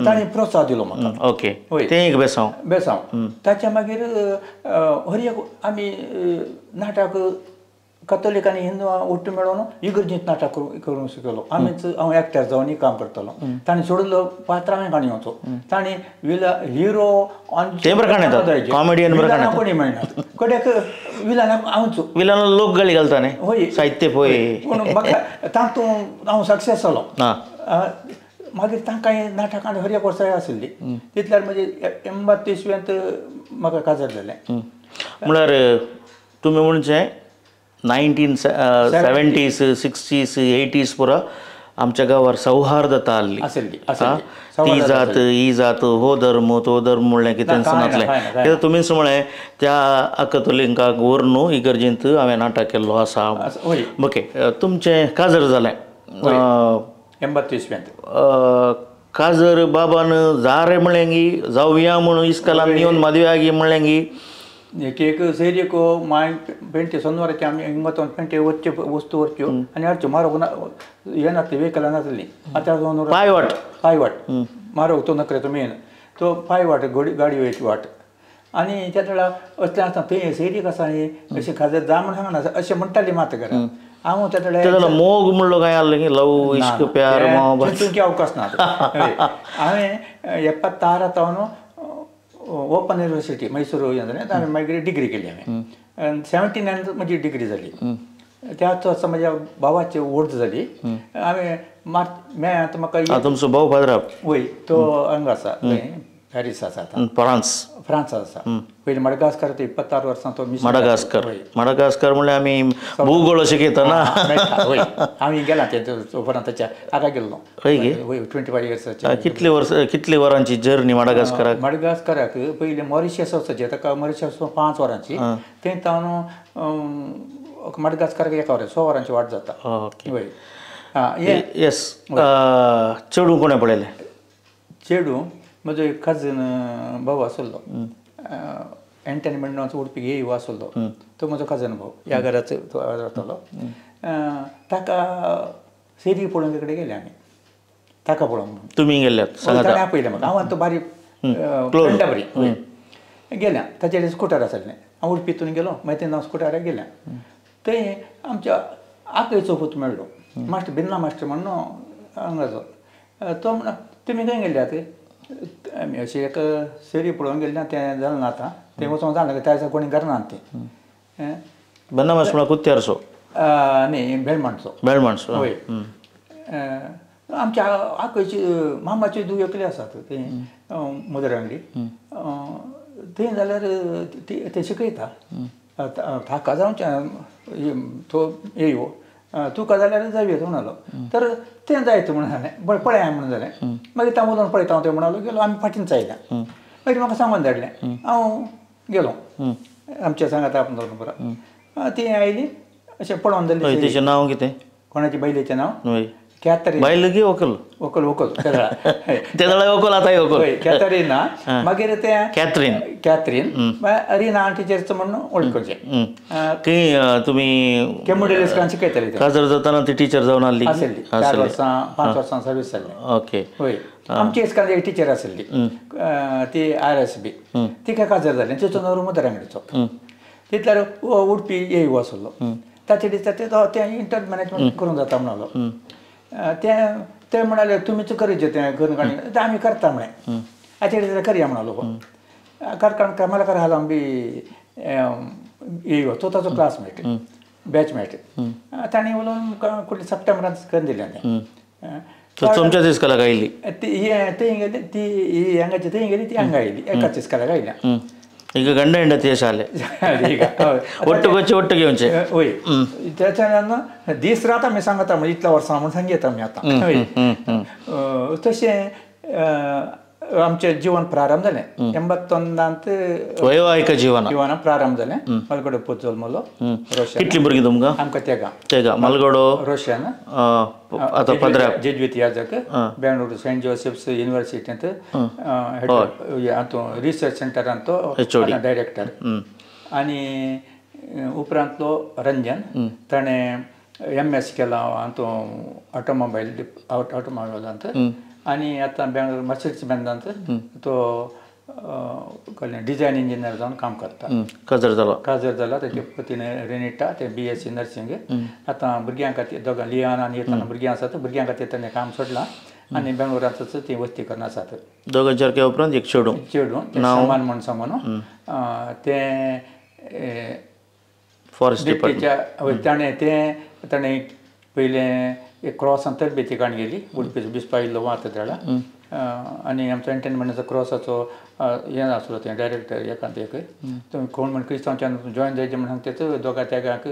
ताणें प्रोत्साहन दिलो म्हाका ओके तें एक बेसांव बेसांव ताच्या मागीर हर एक आमी नाटक कथोलीक आनी हिंदू ಒಟ್ಟು मेळोवन इगर्जेंत नाटक करूंक शिकलो आमीच हांव एक्टर जावन काम करतालो ताणें सोडिल्लो पात्र हांवें काणी वचो ताणें विला हिरो कॉमेडियन कोणी मेळना कडेक विलनाक हांवच विलनाक लोक गाळी घालता न्ही हय साहित्य पळय पूण म्हाका तातूंत हांव सक्सेस जालो मागीर तांकां नाटकां हर एक वर्सा आशिल्ली तितल्यार म्हजे 80 म्हाका काजार जालें म्हळ्यार तुमी म्हणचें 1970s 60s 80s पुरा आमच्या गांवार सौहार्दता आसली आशिल्ली ती जात ही जात हो धर्म तो धर्म म्हणलें कितेंच नासलें कित्याक तुमीच म्हळें त्या अकतोलिकांक व्हरून इगर्जेंत हांवें नाटक केल्लो आसा ओके तुमचें काजर जालें 80 काजर बाबान जा रे म्हणलें गी जावया म्हणून इस्कॉलान येवन मादव्या गी म्हणलें गी एक एक सैरीक माय पेंटे सोनवाराचे आमी हिंगा पेंटे वच्चे वस्तू व्हरच्यो आनी हाडच्यो म्हारग हें नासलें व्हेकलां नासलीं आतां पायवाट पायवाट म्हारग तो नकरे तो मेन तो पायवाट गाडी वयची वाट आनी त्या वेळार असलें आसता थंय सैरीक आसा न्ही अशें खाजर जा म्हण सांगना अशें म्हणटाली मात घरा हांव त्या वेळार मोग म्हणलो काय आसलो की लव इश्क प्यार मोहब्बत चिंतूंक अवकाश ना हांवें 76 जावन ओपन युनिवर्सिटी मैसूर जालें हांवें मागीर डिग्री केली हांवें 79 म्हजी डिग्री जाली त्याच वर्सा म्हज्या भावाची ओड जाली हांवें मार्च मेयांत म्हाका तुमचो भाव फादराब वय तो हांगा आसा पॅरीस आसा आतां फ्रांस फ्रांस आसा पयलीं मडगास्कर तो 26 वर्सां तो मडागास्कर मडागास्कर म्हणल्यार आमी भूगोल शिकयता ना वय हांव गेला ते उपरांत हाका गेल्लो हय गे वय 25 इयर्साचे कितले वर्स कितले वरांची जर्नी मडागास्कराक मडगास्कराक पयलीं मॉरिशियस वचचें ताका मॉरिशियस 5 वरांची थंय तावन मडगास्कराक 1 वर 6 वरांची वाट जाता ओके वय येस चेडूं कोणें पळयलें चेडूं म्हजो एक कझीन भाव आसलो एंटनी म्हणून उडपी येयू आसलो तो म्हजो कझीन भाव ह्या घराचो तो रावतालो ताका सेरी पळोवंक कडेन गेले आमी ताका पळोवंक तुमी गेल्यात ताणें आपयलें म्हाका हांव आनी तो बारीक फ्रेंडा बरी गेल्या ताचे कडेन स्कुटर आसलें हांव उडपीतून गेलो मागीर तेन्ना हांव स्कुटराक गेलें थंय आमच्या आकयचो पूत मेळ्ळो मास्टर बिन्ना मास्टर म्हणून हांगाचो तो म्हणा तुमी खंय गेल्यात आमी अशें एक सेरी पळोवंक गेल्ले तें जालें ना आतां तें वचोंक जालें त्या दिसा कोणी करना तें बन्ना मास्टर म्हळ्यार कुत्त्यारसो न्ही बेळमाणचो बेळमाणचो हय आमच्या आकयची मामाची धूव एकली आसात थंय मुदरांगडी थंय जाल्यार ते शिकयता ताका जावचें तो येयो तुका जाल्यार जावया म्हणालो तर तें जायत म्हणून जालें बरें पळया म्हणून जालें मागीर तां उलोवन पळयता हांव तें म्हणालो गेलो आमी फाटीन आयल्या मागीर म्हाका सांगून धाडलें हांव गेलो आमच्या सांगाता आपण बरोबर ती आयली अशें पळोवन जालें तिचें नांव कितें कोणाचें बायलेचें नांव कॅथरीन बायल की व्हंकल व्हंकल व्हंकल तेदळा व्हंकल आतां व्हंकल हय कॅथरीना मागीर तें कॅथरीन कॅथरीन रिना टिचरचो म्हणून वळखुचें थंय तुमी केमुडेल इस्कॉलान शिकयताली काजर जाताना ती टिचर जावन आसली आसली 4 वर्सां 5 वर्सां सर्वीस जाल्ली ओके हय आमच्या इस्कॉलान एक टिचर आसली ती RSB तिका काजर जालें तिचो नवरो मुदरांगडीचो तितल्यार उडपी येयू आसलो ताचे दिसा तें इंटर मॅनेजमेंट करूंक जाता म्हणालो तें ते म्हणाले तुमीच करीचे तें करून काणी तें आमी करता म्हळें आतां दिसा करया म्हणालो कारखान कमलाकर हालाम बी येयो तो ताचो क्लासमेट बॅचमेट ताणें उलोवन कुठले सप्टेंबरांत करून दिलें तें तुमच्याच इस्कॉलाक आयली ती थंय गेली ती ही हांगाची थंय गेली ती हांगा आयली एकाच इस्कॉलाक आयल्या ಈಗ ಗಂಡ ಹೆಂಡತಿಯ ಶಾಲೆ ಈಗ ಒಟ್ಟುಗೊಚ್ಚಿ ಒಟ್ಟಿಗೆ ఉంಚೆ हय त्याच्यान दीस रात आमी सांगता म्हणजे इतल्या वर्सां म्हूण सांगता आमी आतां हय तशें आमचें जीवन प्रारंभ जालें 81 वैवाहिक जीवन जीवन प्रारंभ जालें मलगडो पूत जल्मलो रोशन कितलीं भुरगीं तुमकां आमकां तेगां तेगां मलगडो रोशन आतां पदराक जेज्वित याजक बेंगळुरू सेंट जोसेफ्स युनिवर्सिटींत हातूंत रिसर्च सेंटरांत तो डायरेक्टर आनी उपरांतलो रंजन ताणें MS केलां हातूंत ऑटोमोबायल ऑटोमोबायलांत आनी आतां बेंगळूर मर्सिडीज बेंजांत तो डिझायन इंजिनियर जावन काम करता काजर जाला काजर जाला ताचे पतीन रेनिटा तें BSc nursing आतां भुरग्यां खातीर दोगां लियान आनी येताना भुरगीं आसात भुरग्यां खातीर ताणें काम सोडलां आनी बेंगळुरांतच ती वस्ती करून आसात दोगां चेडक्या उपरांत एक चेडूं चेडूं समान म्हूण सांगून तें फॉरेस्ट डिपार्टमेंट ताणें तें ताणें पयलें एक क्रॉसान तरबेती काण गेली उडपीचो बिस्पा इल्लो वात जाल्या आनी आमचो एंटरटेनमेंटाचो क्रॉसाचो हें आसलो तें डायरेक्टर एकांत एक तुमी कोण म्हण क्रिस्तांवच्यान जॉयन जायचे म्हण सांगता दोगां तेगांक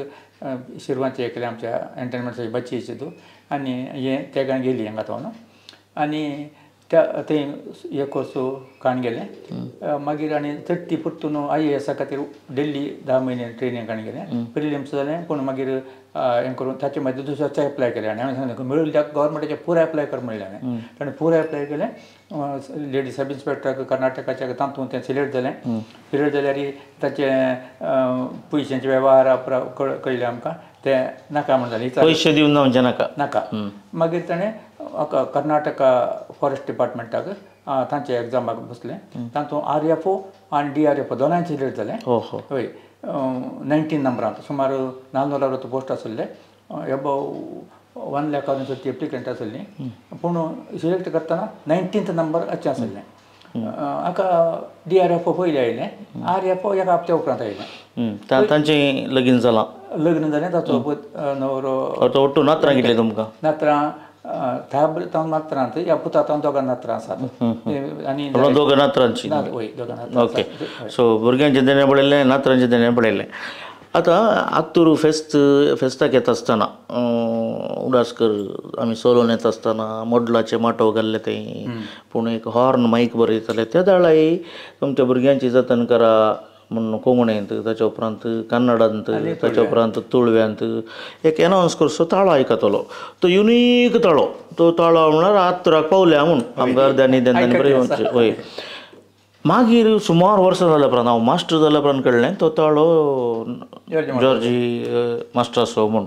शिरवांचे एकले आमच्या एंटरटेनमेंटाचे बच्चीचे तूं आनी हें तेगां गेली हांगा तो आनी त्या थंय एक कोर्स काण गेलें मागीर आनी चडटी परतून IAS खातीर दिल्ली 10 म्हयने ट्रेनींग काण गेलें प्रिलिम्स जालें पूण मागीर हें करून ताचे मागीर दुसऱ्याचे एप्लाय केलें आनी हांवें सांगलें मेळिल्ल्या गव्हर्मेंटाचें पुराय एप्लाय कर म्हणलें हांवें ताणें पुराय एप्लाय केलें लेडी सब इन्स्पेक्टराक कर्नाटकाच्या तातूंत तें सिलेक्ट जालें सिलेक्ट जाल्यार ताचे पयशांचे वेव्हार कळ्ळें आमकां तें नाका म्हण जालें पयशे दिवन जावचें नाका नाका मागीर ताणें कर्नाटका फॉरेस्ट डिपार्टमेंटाक तांच्या एग्जामाक बसलें तातूंत RFO आनी DRFO दोनांय सिलेक्ट जालें हय 19 नंबरांत सुमार 460 पोस्ट आसले एबव 1 लाखान ती एप्लिकंट आसली पूण सिलेक्ट करतना 19th number अशें आसलें हाका DRFO पयलें आयलें RFO एका हप्त्या उपरांत आयलें तांचें लगीन जालां लग्न जालें ताचो न्हवरो ಒಟ್ಟು नात्रां कितलीं तुमकां नात्रां धा नात्रांत ह्या पुता दोगां नात्रां आसात आनी दोगां नात्रांची हय दोगां नात्रां ओके सो भुरग्यांचें देणें पळयलें नात्रांचें देणें पळयलें आतां आत्तूर फेस्त फेस्ताक येता आसतना उडास कर आमी सोलोन येता आसतना मोडलाचे माटोव घाल्ले थंय पूण एक हॉर्न मायक बरयताले त्या दाळाय तुमच्या भुरग्यांची जतन करा म्हूण कोंकणींत ताच्या उपरांत कन्नडांत ताच्या उपरांत तुळव्यांत एक एनावन्स करचो ताळो आयकतलो तो युनीक ताळो तो ताळो म्हणल्यार आत्तुराक पावल्या म्हूण आमकां अर्द्यांनी देंदांनी बरें येवचें हय मागीर सुमार वर्सां जाल्या उपरांत हांव मास्टर जाल्या उपरांत कळ्ळें तो ताळो जॉर्जी मास्टर आसो म्हूण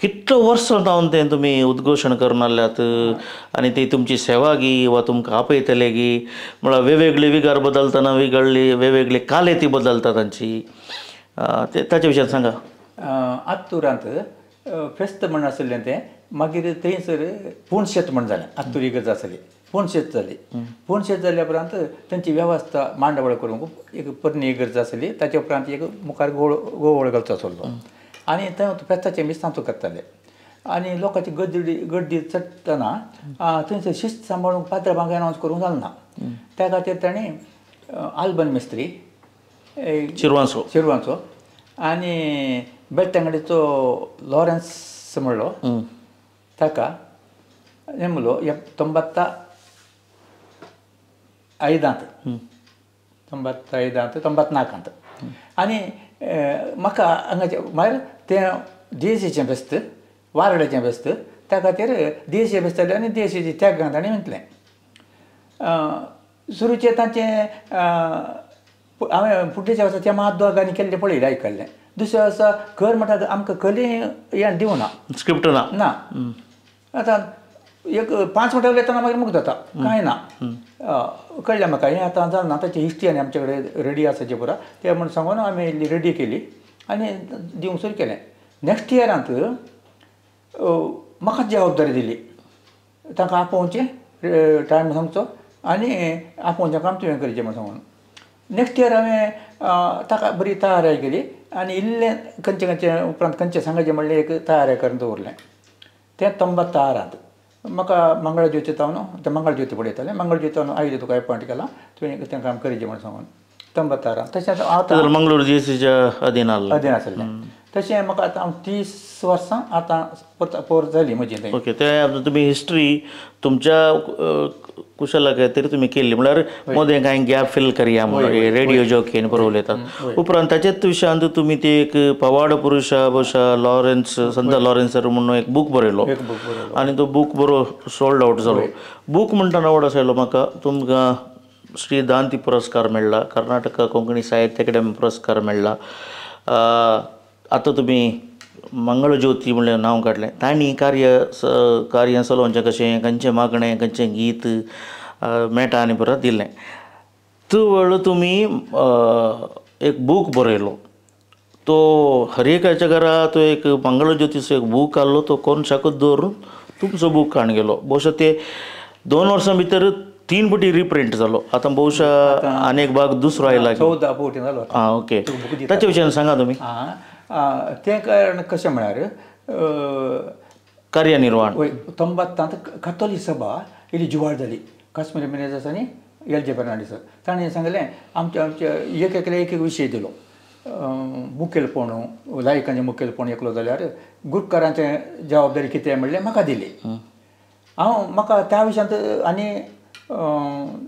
कितलो वर्सां जावन तें तुमी उद्घोशण करून आसल्यात आनी ती तुमची सेवा गी वा तुमकां आपयतले गी म्हळ्यार वेगवेगळी विगार बदलतना वेगळी वेगवेगळी कालेती बदलता तांची ते ताच्या विशयान सांगा. आत्तुरांत फेस्त म्हण आशिल्लें तें मागीर थंयसर पूणशेत म्हण जालें. आत्तूर इगर्ज आसली पूणशेत जाली. पूणशेत जाल्या उपरांत तांची वेवस्था मांडावळ करूंक एक पोरणी इगर्ज आसली ताच्या उपरांत एक मुखार गोवळ घालचो आसलो आनी थंय फेस्ताचें मिसांतू करताले आनी लोकांची गर्दी गर्दी चडटना थंयसर शिस्त सांबाळूंक पाद्रा अनावन्स करूंक जालें ना. त्या खातीर ताणें आल्बन मिस्त्री शिरवांचो आनी बेलतंगडीचो लॉरेन्स म्हणलो ताका नेमलो 95 95 94 आनी म्हाका हांगाचें मागीर तें देशीचें फेस्त वारड्याचें फेस्त त्या खातीर देशी फेस्त जालें आनी देशीची त्यागां ताणें म्हटलें. सुरूचें तांचें हांवें फुडल्या वर्सा तें मात दोगांनी केल्लें पळयलें आयकल्लें. दुसऱ्या वर्सा कर म्हणटा आमकां कली हें दिवना स्क्रिप्ट ना ना. आतां एक 5 मिनटां उलयतना मागीर मुक्त जाता कांय ना. कळ्ळें म्हाका हें आतां जालें ना. ताची हिस्ट्री आनी आमचे कडेन रेडी आसाची पुरा तें म्हूण सांगून आमी इल्ली रेडी केली आनी दिवंक सुरू केलें. नेक्स्ट इयरांत म्हाकाच जबाबदारी दिली तांकां आपोवचें टायम सांगचो आनी आपोवचें काम तुवें करचें म्हूण सांगून. नेक्स्ट इयर हांवें ताका बरी तयारी केली आनी इल्लें खंयचें खंयचें उपरांत खंयचें सांगाचें म्हणलें एक तयारी करून दवरलें. तें 96 म्हाका मंगळज्योती तावन तें मंगळज्योती पळयतालें मंगळज्योती तावन आयलें तुका एपॉयंट केलां तुवें तें काम करचें म्हूण सांगून 96 तशेंच आतां मंगळूर जीएसटीच्या अधीन अधीन आसलें. तशें म्हाका आतां 30 वर्सां आतां पोर जाली म्हजी थंय. ओके ते तुमी हिस्ट्री तुमच्या कुशलकाय तरी तुमी केल्ली म्हणल्यार मदें कांय गॅप फील करया म्हणून रेडियो जॉकीन बरोवन उलयतात. उपरांत ताचेच विशयांत तुमी ते एक पवाड पुरुशा बशा लॉरेन्स संत लॉरेन्सर म्हणून एक बूक बरयलो आनी तो बूक बरो सोल्ड आवट जालो. बूक म्हणटना आवड आसलो म्हाका तुमकां श्री दांती पुरस्कार मेळ्ळा, कर्नाटक कोंकणी साहित्य अकादेमी पुरस्कार मेळ्ळा. आतां तुमी मंगळज्योती म्हणलें नांव काडलें तांणी कार्य कार्य चलोवचें कशें खंयचें मागणें खंयचें गीत मेळटा आनी परत दिलें. तवळ तुमी एक बूक बरयलो तो हर एकाच्या घरा तो एक मंगळज्योतीचो एक बूक आहलो तो कोनशाकूच दवरून तुमचो बूक काण गेलो. बहुशा ते 2 वर्सां भितर 3 पटी रिप्रिंट जालो. आतां बहुशा आनी एक भाग दुसरो आयला 14 पटी जालो. आं ओके ताचे विशयान सांगा तुमी. तें कारण कशें म्हळ्यार कार्यनिर्वाण वय 90 कातोली सभा इल्ली जुवार जाली. काश्मीरी मिनेजर्स आनी एल जे फर्नांडीस ताणें सांगलें आमचे आमचे एक एकले एक एक विशय दिलो. मुखेलपण लायकांचें मुखेलपण एकलो जाल्यार गुरकारांचें जबाबदारी कितें म्हणलें म्हाका दिली. हांव म्हाका त्या विशयांत आनी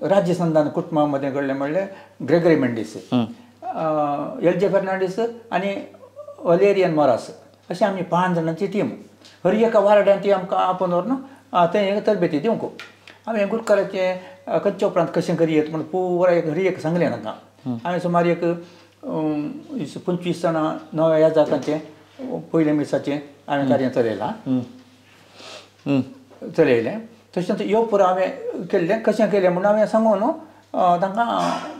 राज्य संधान कुटुंबा मदें घडलें म्हणलें Gregory Mendes, L J Fernandes आनी वलेरियन मोरास अशें आमी 5 जाणांची टीम. हर एका वार्डान ती आमकां आपोवन व्हरून थंय तरबेती दिवंक. हांवें गुरकाराचें खंयच्या उपरांत कशें करयेत म्हूण पुरा एक हर एक सांगलें तांकां. हांवें सुमार एक 25 जाणां नव्या याजाकांचें पयल्या मिसाचें हांवें कार्य चलयलां चलयलें. तशेंच यो पुरो हांवें केल्लें कशें केलें म्हणून हांवें सांगून तांकां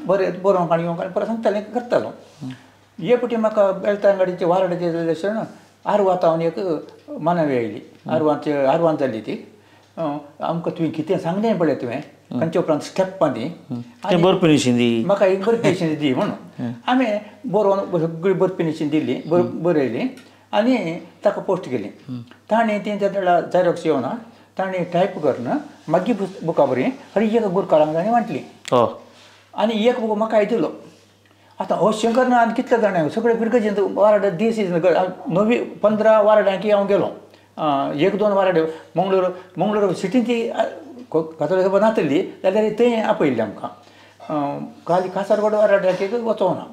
बरें बरोवंक आनी येवंक आनी परत सांगतालें करतालो. हे पटी म्हाका बेलतांगडीचे वारडाचे जालें अशें आरवातावन एक मानवी आयली. आरवांचे आरवान जाली ती आमकां तुवें कितें सांगलें पळय तुवें खंयच्या उपरांत स्टेपां ती बरी फिनिशींग दी म्हाका एक बरी फिनिशींग दी म्हणून हांवें बरोवन सगळी बरी फिनिशींग दिली बरयली आनी ताका पोस्ट केली. ताणें ती झेरॉक्स येवना ताणें टायप करून मागीर बुका बरी हर एक गुरकारांक ताणें वांटली आनी एक बूक म्हाका दिलो. आतां अशें करना आनी कितले जाणां सगळे फिरगजेंत वार्ड दीस नवी 15 वार्डांकी हांव गेलो. 1-2 वार्ड मंगळूर मंगळूर सिटीन ती कातोलीक सभा नातली जाल्यार थंय आपयल्लें आमकां. खाली कासारगोड वार्डाक वचोना.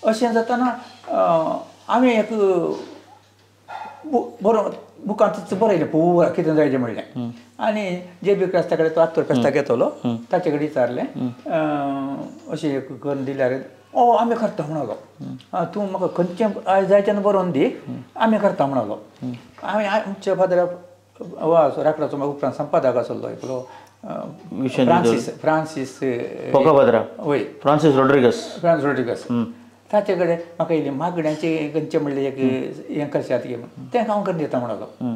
अशें जातना हांवें एक बरो बुकांतच बरयलें पुरा कितें जाय तें म्हणलें आनी जे बी क्रास्ता कडेन तो आत्तोर फेस्ताक येतलो ताचे कडेन विचारलें अशें एक करून दिल्यार ओ आमी करता म्हणलो तूं म्हाका खंयचें आयज जाय तेन्ना बरोवन दी आमी करता म्हणलो. हांवें आमच्या फादरा वा राकडाचो म्हाका उपरांत संपादक आसलो एकलो फ्रांसीस फ्रांसीस पोकापात्रा वय फ्रांसीस रोड्रिगस फ्रांसीस रोड्रिगस ताचे कडेन म्हाका इल्ली मागण्यांची खंयचें म्हणलें एक हें करशात की तें हांव करून दिता म्हणलो.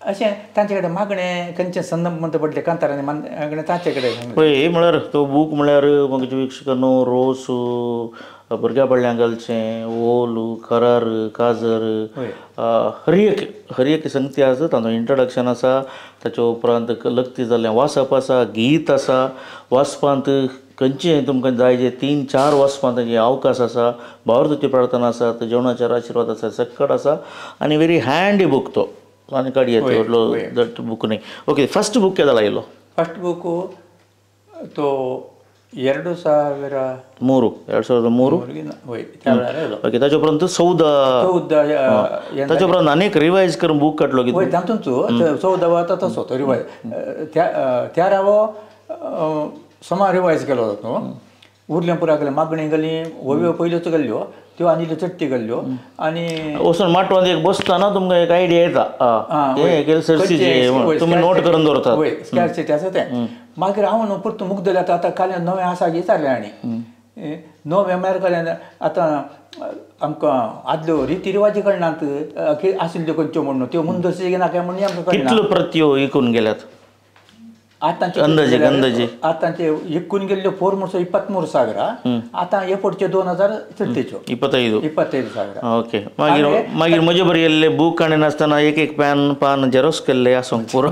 अशें तांचे कडेन मागणें खंयचें संदर्भ पडलें कांतारांनी मागणें तांचे कडेन. पळय हे म्हळ्यार तो बूक म्हळ्यार म्हजे वीक्षकांनो रोस भुरग्या पडल्यान घालचें ओल करार काजर हर एक संगती आसा. तांचो इंट्रोडक्शन आसा, ताच्या उपरांत लग्ती जाल्लें वाचप आसा, गीत आसा. वाचपांत खंयचें तुमकां जाय जे 3-4 वाचपांत तांचे अवकाश आसा, भावार्थाची प्रार्थना आसा, जेवणाचेर आशिर्वाद आसा, सक्कड आसा. आनी व्हेरी हँडी बूक तो आनी काडयेत व्हडलो that book न्ही. ओके, फर्स्ट बूक केदाळ आयलो? फर्स्ट बूक तो 2003. 2003. ओके, ताच्या उपरांत 14, ताच्या उपरांत आनीक रिवायज करून बूक काडलो कितें? वय, तातूंत 14 आतां तसो तो रिवायज तेरावो समा रिवायज केलो न्हू. उरलें पुरा गेलें मागणी गेली, ओव्यो पयल्योच गेल्ल्यो त्यो आनी इल्ल्यो चडटी गेल्ल्यो. आनी वचून माटवांत एक बसतना तुमकां एक आयडिया येता, तुमी नोट करून दवरतात. वय, स्कॅर्सिटी आसा तें. मागीर हांव न्हू परतून मुगदले आतां आतां काल्यान नवें आसा विचारलें आनी नवें म्हळ्यार काल्यान आतां आमकां आदल्यो रिती रिवाजी कळनात आशिल्ल्यो खंयच्यो म्हणून त्यो मुंदर्शी ना काय म्हणून आमकां कळना. कितल्यो प्रत्यो विकून गेल्यात आतांचे? अंदाजे आतांचे विकून गेल्ल्यो पोर म्हणसो 23,000, आतां हे पडचे 2,000 चडटेच्यो 25,000. ओके, मागीर मागीर म्हजे बरें येयल्ले बूक काणी नासतना एक एक पॅन पान झेरोक्स केल्ले आसूंक पुरो.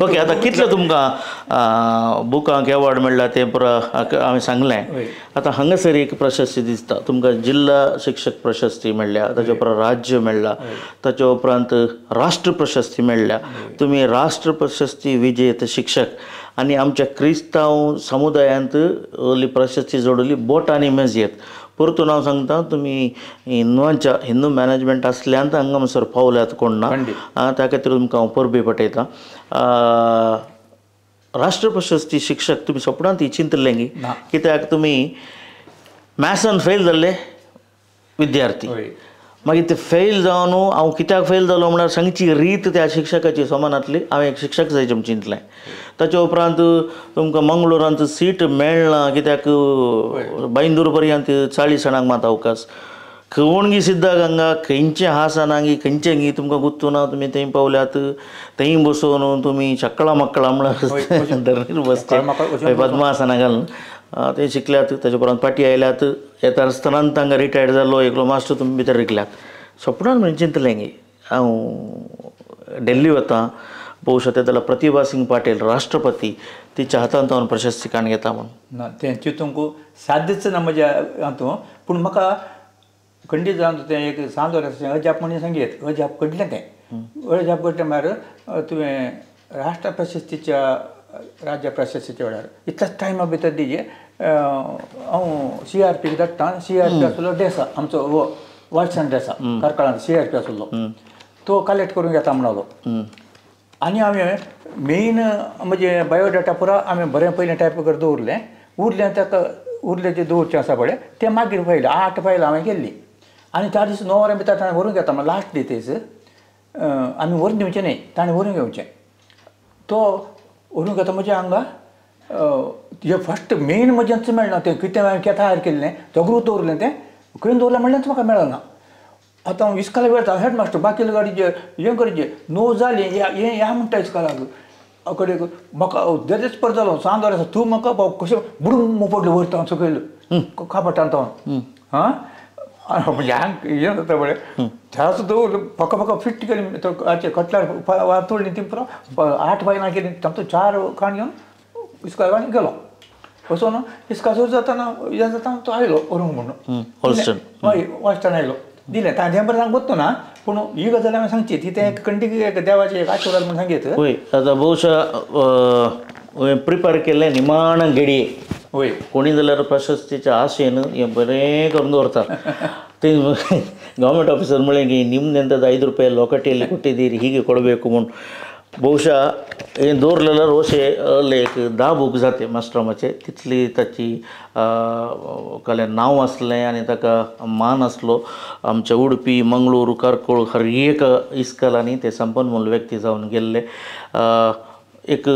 ओके, आतां कितले तुमकां बुकांक एवॉर्ड मेळ्ळा तें पुरा हांवें सांगलें. आतां हांगासर एक प्रशस्ती दिसता तुमकां, जिल्ला शिक्षक प्रशस्ती मेळ्ळ्या, ताच्या उपरांत राज्य मेळ्ळा, ताच्या उपरांत राष्ट्र प्रशस्ती मेळ्ळ्या. तुमी राष्ट्र प्रशस्ती विजेत शिक्षक आनी आमच्या क्रिस्तांव समुदायांत असली प्रशस्ती जोडली बोटांनी मेजयेत. परतून हांव सांगता, तुमी हिंदवांच्या हिंदू मॅनेजमेंट आसल्यान हांगा म्हणसर पावल्यात कोण ना, त्या खातीर तुमकां हांव परबी पटयतां. राष्ट्र प्रशस्ती शिक्षक तुमी सपनांत चिंतलें गी? कित्याक तुमी मॅथ्सान फेल जाल्ले विद्यार्थी, मागीर ते फेल जावन हांव कित्याक फेल जालो म्हळ्यार सांगची रीत त्या शिक्षकाची समान आसली. हांवें एक शिक्षक जायचें म्हूण चिंतलें. ताच्या उपरांत तुमकां मंगळुरांत सीट मेळना कित्याक बांयदूर पर्यंत 40 जाणांक मात अवकाश. खंय सिद्धाक हांगा खंयचें आसना गी खंयचें गी तुमकां गुत्तू ना, तुमी थंय पावल्यात, थंय बसोवन तुमी चक्कळा मक्कळा म्हळ्यार धरणीर बसचे पद्मासना घालून ते शिकल्यात. ताच्या उपरांत पाटी आयल्यात, येता आसतना तांकां रिटायर्ड जालो एकलो मास्टर तुमी भितर रिकल्यात. सपनान म्हणून चिंतलें गी हांव दिल्ली वता, बहुशा ते जाल्यार प्रतिभा सिंग पाटील राष्ट्रपती तिच्या हातांत हांव प्रशस्ती काण घेता म्हणून ना तें चिंतूंक साध्यच ना म्हज्या हातूंत. पूण म्हाका खंडीत जावन तें एक सांजो अजाप म्हणून सांगयत, अजाप घडलें तें. अजाप घडलें म्हळ्यार तुवें राष्ट्र प्रशस्तीच्या राज्य प्रशस्तीच्या वेळार इतल्याच टायमा भितर दिजे हांव सी आर पीक धाडटा. सी आर पी आसलो डेसा आमचो हो Watson Desa कार्कळांत C R P आसलो तो कलेक्ट करून घेता म्हणलो. आनी हांवें मेन म्हजें बायोडाटा पुरा हांवें बरें पयलें टायप करून दवरलें. उरलें ताका उरलें जें दवरचें आसा पळय तें मागीर फायल 8 फायल हांवें केल्ली. आनी त्या दीस 9 वरां भितर ताणें व्हरून घेता म्हणल्यार लास्ट डी तेच आमी व्हरून दिवचें न्हय, ताणें व्हरून घेवचें. तो व्हरून घेता म्हज्या हांगा हें फस्ट मेन म्हजेंच मेळना तें कितें हांवें केतार केल्लें सगळें दवरलें तें खंय दवरलें म्हणल्यार म्हाका मेळना. आतां हांव इस्कोलाक वेता हेडमास्टर बाकीले गाडीचे हें करचें 9 जालीं हें ह्या म्हणटा इस्कोलाक कडेक म्हाका देदेच पर जालो सांज आसा तूं म्हाका कशें बुडून पडलो वयर हांव सकयल कापटान तो हां म्हणजे हांग हें जाता पळय त्याच दवरलो फका फका फिट केली तो कटल्यार तोडली ती पुरो 8 फायलां केली तातूंत 4 काण घेवन इस्कोलाक आनी गेलो. वचून इस्कोला सुरू जातना हें जाता तो आयलो व्हरूंक म्हणून हय हॉस्टेल आयलो दिलें तांचे बरें सांग वचतो ना. पूण ही गजाल हांवें सांगची ती तें कंटीक एक देवाचें एक आशिर्वाद म्हणून सांगीत. वय आतां बहुशा प्रिपेर केल्लें निमाण घडये वय कोणी जाल्यार प्रशस्तीच्या आशेन हें बरें करून दवरता. ते ಗೌರ್ಮೆಂಟ್ ಆಫೀಸರ್ म्हणलें ನಿಮ್ದೆಂಥದ್ದು 5 ರೂಪಾಯಿ ಲೊಕಟಿಯಲ್ಲಿ ಕೊಟ್ಟಿದ್ದೀರಿ ಹೀಗೆ ಕೊಡಬೇಕು म्हूण. ಬಹುಶಃ हें दवरलें रोशे एक 10 बूक जाते मास्टरामाचे तितली ताची कले नांव आसलें आनी ताका मान आसलो. आमच्या उडपी मंगळूर कार्कळ हर एक इस्कोलांनी ते संपन्न म्हणून व्यक्ती जावन गेल्ले. एक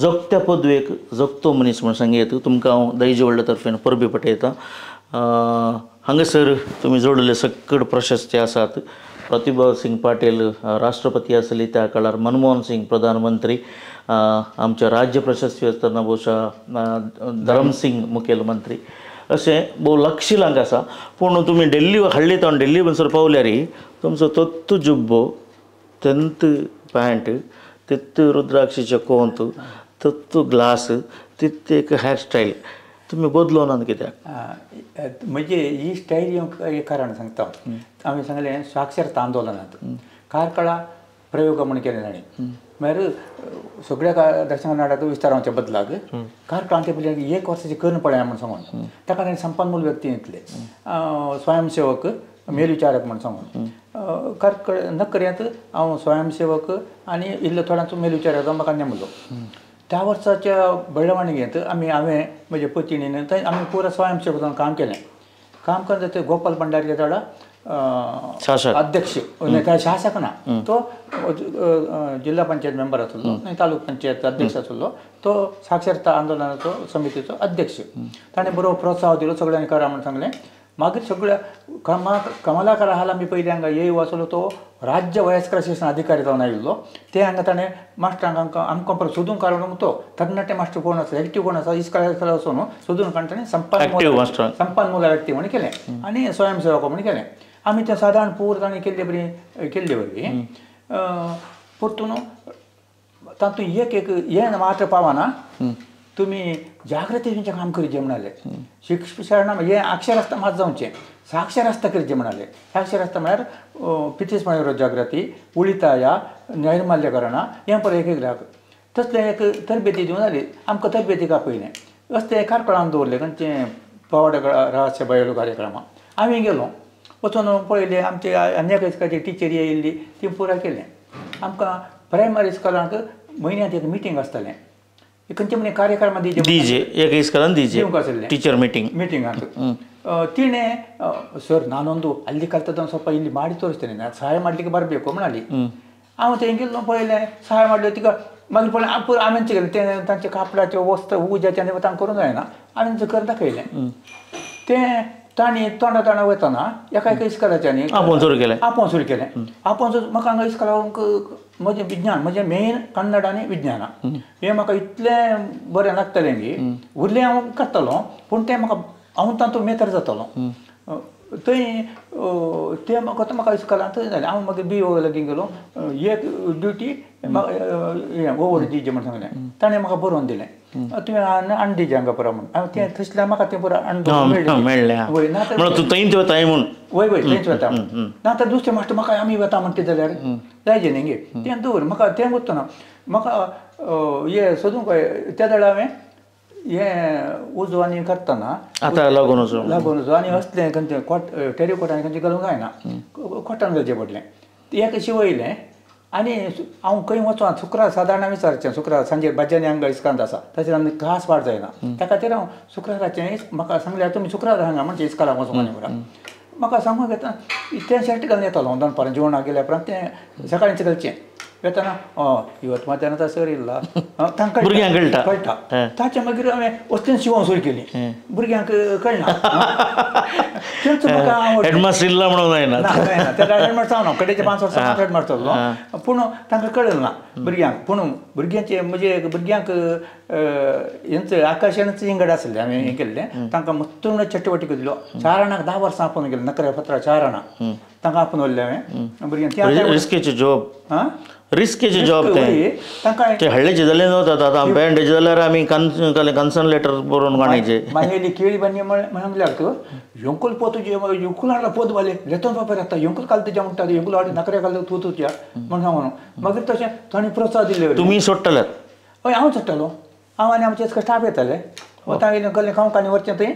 जगत्या पदवेक जगतो मनीस म्हूण सांगयत तुमकां हांव दायजी व्हडल्या तर्फेन परबी पटयतां. हांगासर तुमी जोडले सकड प्रशस्ती आसात. प्रतिभा सिंग पाटील राष्ट्रपती आसली त्या काळार, मनमोहन सिंग प्रधानमंत्री, आमच्या राज्य प्रशस्ती आसतना बहुशा धरमसिंग मुखेलमंत्री, अशें भोव लक्षिलांक आसा. पूण तुमी दिल्ली हळ्ळी तावन दिल्ली म्हणसर पावल्यार तुमचो तत्तू जुब्बो, तेंत पॅन्ट, तित्त रुद्राक्षीचें कोंत, तत्तू ग्लास, तित्त एक हेअरस्टायल तुमी बदलो ना कित्याक? म्हणजे ही स्टायल येवंक एक कारण सांगता. आमी सांगलें साक्षरता आंदोलनांत कार्कळा प्रयोग म्हूण केले ताणें, मागीर सगळ्या दक्षिण कर्नाटक विस्तारांच्या बदलाक कार्कळान ते पयलीं एक वर्साचें करून पळया म्हूण सांगून ताका ताणें संपन्मूल व्यक्ती घेतले, स्वयंसेवक मेलविचारक म्हूण सांगून. कार्कळ नकऱ्यांत हांव स्वयंसेवक आनी इल्लो थोड्यांचो मेलविचारक म्हाका नेमलो. त्या वर्साच्या बेळवाणगेंत आमी हांवें म्हज्या पतिणीन थंय आमी पुरा स्वयंसेवक जावन काम केलें. काम करता ते गोपाल भंडारी थोडा अध्यक्ष, शासक ना, तो जिल्हा पंचायत मेंबर आसलो आनी तालुक पंचायत अध्यक्ष आसलो, तो साक्षरता आंदोलनाचो समितीचो अध्यक्ष. ताणें बरो प्रोत्साह दिलो, सगळ्यांनी करा म्हूण सांगलें. मागीर सगळ्या कमलाकर हाल आमी पयलीं हांगा येव आसलो, तो राज्य वयस्कर शिक्षण अधिकारी जावन आयिल्लो. ते हांगा ताणें मास्टरांक आमकां आमकां परत सोदून काडून तो तरणाटे मास्टर कोण आसा, एक्टीव कोण आसा, इस्कोला वचून सोदून काडून ताणें संपन्मूल व्यक्ती म्हूण केलें आनी स्वयंसेवक म्हूण केलें. आमी तें सादारण पूर ताणें केल्ले बरी केल्ले वरवीं परतून तातूंत एक एक हें मात्र पावना, तुमी जागृतीचें काम करचें म्हणाले. शिक्षण हें अक्षरस्थ मात जावचें, साक्षरस्थ करचें म्हणाले. साक्षरस्थ म्हळ्यार पितृस्मरण जागृती, उलिताया, नैर्माल्यकरणा, हें परत एक एक तसलें एक तरबेती दिवन जाली. आमकां तरबेतीक आपयलें, असलें कार्कळान दवरलें खंयचें पवाड रहस्य बयलो कार्यक्रमाक. आमी गेलो, वचून पळयलें, आमचे आनी एका इस्कोलाची टिचरी येयल्ली, ती पुराय केलें. आमकां प्रायमरी इस्कोलांक म्हयन्यांत एक मिटींग आसतालें, खंयचे म्हणे कार्यक्रम दिजे एक इस्कोलान दिजे टीचर मीटिंग मीटिंगांत. तिणें ಸರ್ ನಾನೊಂದು ಅಲ್ಲಿ ಕಲ್ತದ್ದನ್ನು ಸ್ವಲ್ಪ ಇಲ್ಲಿ ಮಾಡಿ ತೋರಿಸ್ತೇನೆ, ನಾನು ಸಹಾಯ ಮಾಡಲಿಕ್ಕೆ ಬರಬೇಕು म्हणाली. हांव तेंगेलो पळयलें, सहाय ಮಾಡಲಿ तिका मागीर पळय पुरो हांवें केलें तें तांचे कापडाचे वस्त्र उज्याचें आनी तांकां करूंक जायना, हांवें करून दाखयलें. तें तांणी तोंडा तोंडा वतना एका एका इस्कोलाच्यांनी आपोवन सुरू केलें, आपोवन सुरू केलें. आपोवन सुरू म्हाका हांगा इस्कोलाक म्हजें विज्ञान, म्हजें मेन कन्नड आनी विज्ञाना हें म्हाका इतलें बरें लागतलें की उरलें हांव करतलो, पूण तें म्हाका हांव तातूंत मेतर जातलो. थंय तें म्हाका म्हाका इस्कोलांत थंय जालें. हांव मागीर बी ओ लागीं गेलो, एक ड्युटी हें ओवर दिजे म्हूण सांगलें, ताणें म्हाका बरोवन दिलें, तुवें आण दिजे हांगा पुरो म्हूण. हांवें तें थंयसल्यान म्हाका तें पुरो आण मेळ्ळें. म्हणून तूं थंयच वताय म्हूण? वय वय थंयच वता. ना तर दुसरें मास्टर म्हाका आमी वता म्हणटा जाल्यार जायचे न्ही गे, तें दवर म्हाका तें वतना म्हाका हें सोदूंक त्या वेळार हांवें हें उजो आनी करतना आतां लागून वचो लागून वचो आनी असलें खंयचें कोट टेरिकोट आनी खंयचें घालूंक जायना, कॉटन घालचें पडलें. एक शिवयलें आनी हांव खंय वचों शुक्रार सादारण विचारचें, शुक्रार सांजे भाजयांनी हांगा इस्कांत आसा ताचेर आनी क्लास वाड जायना, त्या खातीर हांव शुक्राराचें म्हाका सांगल्यार तुमी शुक्रार हांगा म्हणचे इस्कोलाक वचूंक आनी पुरा म्हाका सांगूंक येता. तें शर्ट घालून येतालो हांव दनपारां जेवणाक गेल्या उपरांत तें सकाळींच घालचें वेतना ಇವತ್ತು ಮಧ್ಯಾಹ್ನದ ಸರ್ ಇಲ್ಲ तांकां भुरग्यांक कळटा कळटा. ताचे मागीर हांवें वस्तून शिवोंक सुरू केली, भुरग्यांक कळना. तेंच म्हाका हेडमास्टर इल्ला म्हणून जायना, जायना तेन्ना हेडमास्टर हांव ना, कडेचे 5 वर्सां हेडमास्टर जालो, पूण तांकां कळना ना भुरग्यांक. पूण भुरग्यांचे म्हणजे भुरग्यांक हेंच आकर्शणच इंगड आसलें. हांवें हें केल्लें तांकां मस्त चटवटिको दिलो. 4 आणाक 10 वर्सां आपोवन गेलें, नकऱ्या पत्रां 4 आणां तांकां आपोवन व्हरलें हांवें भुरग्यांक. रिस्केचे जॉब, आं रिस्केचे जॉब ते तांकां ते हळ्ळेचे जाले नव्हतात. आतां बँडेज जाल्यार आमी कन्सर्न लेटर बरोवन काडचे. मागीर केळी बांदी म्हणल्यार योंकुल पोत योंकुल हाडला पोत बाले लेतोन पापर येता योंकुल काल तुज्या म्हणटा योंकुल हाड नकऱ्या काल तूं तुज्या म्हण सांगून मागीर तशें तांणी प्रोत्साहन दिलें. तुमी सोडटले? हय हांव सोडटलो, हांव आनी आमचे स्टाफ येताले वता गल्ले खावंक आनी वचचें थंय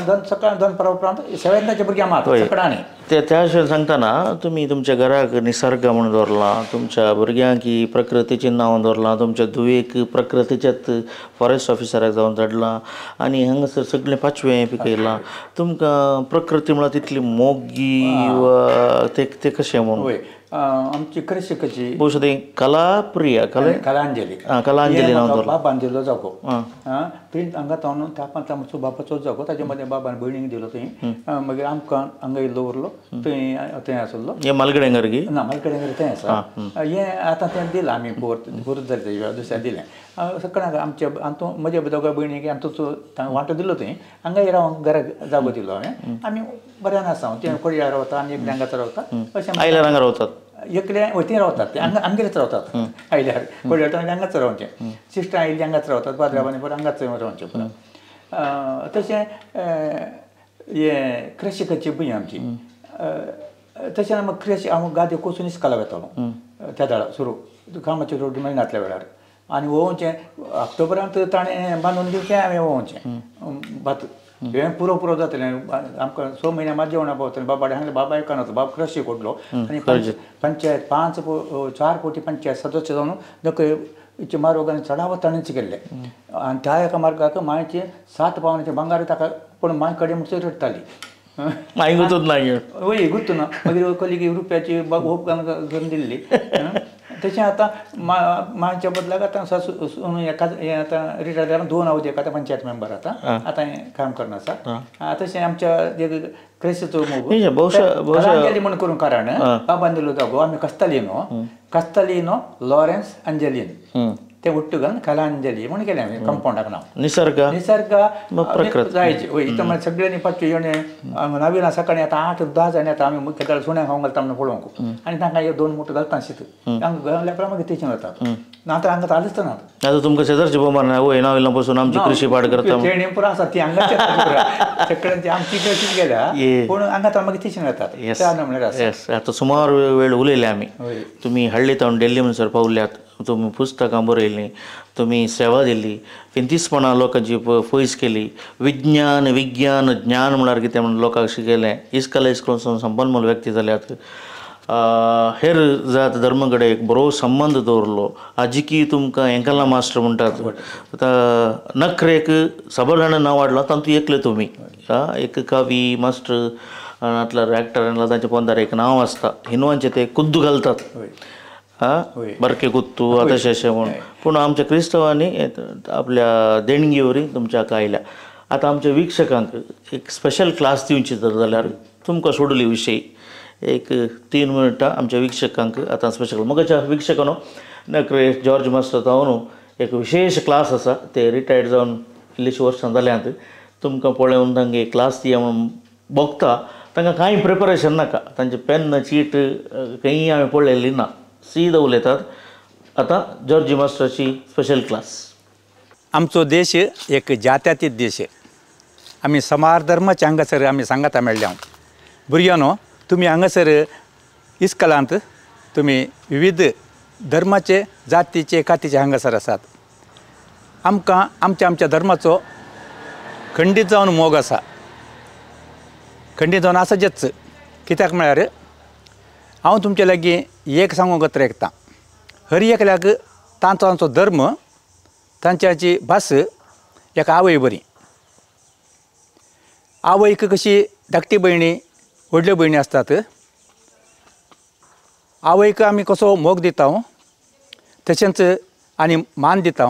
दोन सकाळ दनपारा उपरांत सेवेंताच्या भुरग्यांक मात सकाळी. ते त्या सांगतना तुमी तुमच्या घराक निसर्ग म्हणून दवरला, तुमच्या भुरग्यांक ही प्रकृतीचें नांव दवरलां, तुमच्या धुवेक प्रकृतीच्याच फॉरेस्ट ऑफिसराक जावन धाडलां आनी हांगासर सगळें पाचवें पिकयलां. तुमकां प्रकृती म्हळ्यार तितली मोगी वा ते ते कशें म्हणून? वय आमची कृषिकाची ಬಹುಶಃ कलाप्रिया कलांजली कलांजली नांव बाबान दिलो जागो थंय हांगा तावन तापांत आमचो बाबाचो जागो ताजे मदें बाबान भयणीक दिलो थंय मागीर आमकां हांगा येयल्लो उरलो थंय थंय आसलो हें मालगडेंगर गी ना मालगडेंगर थंय आसा हें आतां तें दिलां आमी पोर जालें तेजे दुसऱ्या दिलें सगळ्यांक आमच्या आतां म्हज्या दोगां भयणीक आमचो वांटो दिलो थंय हांगा रावंक घराक जागो दिलो हांवें आमी बऱ्यान आसा तें कोडयार रावता आनी एकलें हांगाच रावता अशें आयल्यार हांगा रावतात एकले वयती रावतात ते हांगा आमगेरच रावतात आयल्यार कोडयार हांगाच रावचें सिस्टर आयिल्ली हांगाच रावतात बाद्राबानी पुरा हांगाच रावचें पुरा तशें हें कृषिकाची भूंय आमची तशें आमी कृषी हांव गादयो कोसून इस्काला वेतालो त्या वेळार सुरू कामाची रोटी मेळनासल्या वेळार आनी वोवचें ऑक्टोबरांत ताणें बांदून दिवचें हांवें वोवचें भात हें पुरो पुरो जातलें आमकां 6 म्हयने मात जेवणा पावतलें बाबा हांगले बाबा एकान वता बाब कृषी कोडलो आनी पंचायत 5-4 कोटी पंचायत सदस्य जावन नकय मार्ग चडावत ताणेंच केल्ले आनी त्या एका मार्गाक मांयचे 7 पावनाचें भांगार ताका पूण मांय कडेन म्हणसर रडटाली माय गुतूच ना वय गुतू ना मागीर कलिगी रुपयाची होप करून दिल्ली तशें आतां मांयच्या बदलाक आतां सासू हें आतां रिटायर जाल्यार 2 हांव एक आतां पंचायत मेंबर आतां आतां हें काम करना आसा तशें आमच्या क्रेसीचो मोग कलांजली म्हण करूंक कारण बाबान दिलो जागो आमी कस्तालिनो कस्तालिनो लॉरेन्स अंजलीन ते ಒಟ್ಟು घालून कलांजली म्हणून केलें हांवें कंपावंडाक नांव निसर्ग निसर्ग जायचे वय इथं म्हणजे सगळ्यांनी पाचवी येणे नवीन सकाळी आतां 8-10 जाण येता आमी मुख्य सुण्यांक खावंक घालता म्हणून पळोवंक आनी तांकां एक 2 मोटो घालता शीत हांगा घालल्या उपरांत मागीर थंयच्यान वतात ना आतां हांगा चालूच ना आतां तुमकां शेजारची बोमार ना वय नांव येयला पसून आमची कृषी पाड करता तेणी पुरो आसा ती हांगाच सगळ्यांची आमची कृशीच गेल्या पूण हांगा आतां मागीर थंयच्यान वतात येस आतां सुमार वेळ उलयले आमी तुमी हळ्ळी तावन डेल्ली म्हणसर पावल्यात तुमी पुस्तकां बरयलीं तुमी सेवा दिली फिंतीसपणां लोकांची पयस केली विज्ञान विज्ञान ज्ञान म्हळ्यार कितें म्हणून लोकांक शिकयलें इस्कॉल इस्कॉल संपन्न म्हणून व्यक्ती जाल्यात हेर जात धर्म कडेन एक बरो संबंद दवरलो आजिकी तुमकां एंकला मास्टर म्हणटात आतां नखरेक साबार जाणां नांव वाडलां तातूंत एकले तुमी एक कवी मास्टर नातल्यार एक्टर तांच्या पोंदार एक नांव आसता हिंदवांचें ते कुद्दू घालतात बारके कुत्तू तशें अशें म्हूण पूण आमच्या क्रिस्तांवांनी आपल्या देणगी वरी तुमच्या आयल्या आतां आमच्या वीक्षकांक एक स्पेशल क्लास दिवची जर जाल्यार तुमकां सोडली विशय एक 3 मिनटां आमच्या वीक्षकांक आतां स्पेशल मगाच्या वीक्षकांनो नकरे जॉर्ज मास्टर जावन एक विशेष क्लास आसा ते रिटायर्ड जावन इल्लीशीं वर्सां जाल्यांत तुमकां पळोवन तांकां एक क्लास दिया म्हणून भोगता तांकां कांय प्रिपरेशन नाका तांचें पेन चीट खंयी हांवें पळयल्ली ना सीधा उलयतात आतां जॉर्जी मास्टराची स्पेशल क्लास. आमचो देश एक जात्यातीत देश आमी समार धर्माचे हांगासर आमी सांगाता मेळ्ळ्या. भुरग्यांनो तुमी हांगासर इस्कलांत तुमी विविध धर्माचे जातीचे कातीचे हांगासर आसात. आमकां आमच्या आमच्या धर्माचो खंडीत जावन मोग आसा, खंडीत जावन आसाचेच. कित्याक म्हळ्यार हांव तुमचे लागीं एक सांगूंक अत्रेकतां, हर एकल्याक तांचो तांचो धर्म तांच्याची भास एका आवय बरी. आवयक कशी धाकटी भयणी व्हडल्यो भयणी आसतात, आवयक आमी कसो मोग दिता तशेंच आनी मान दिता,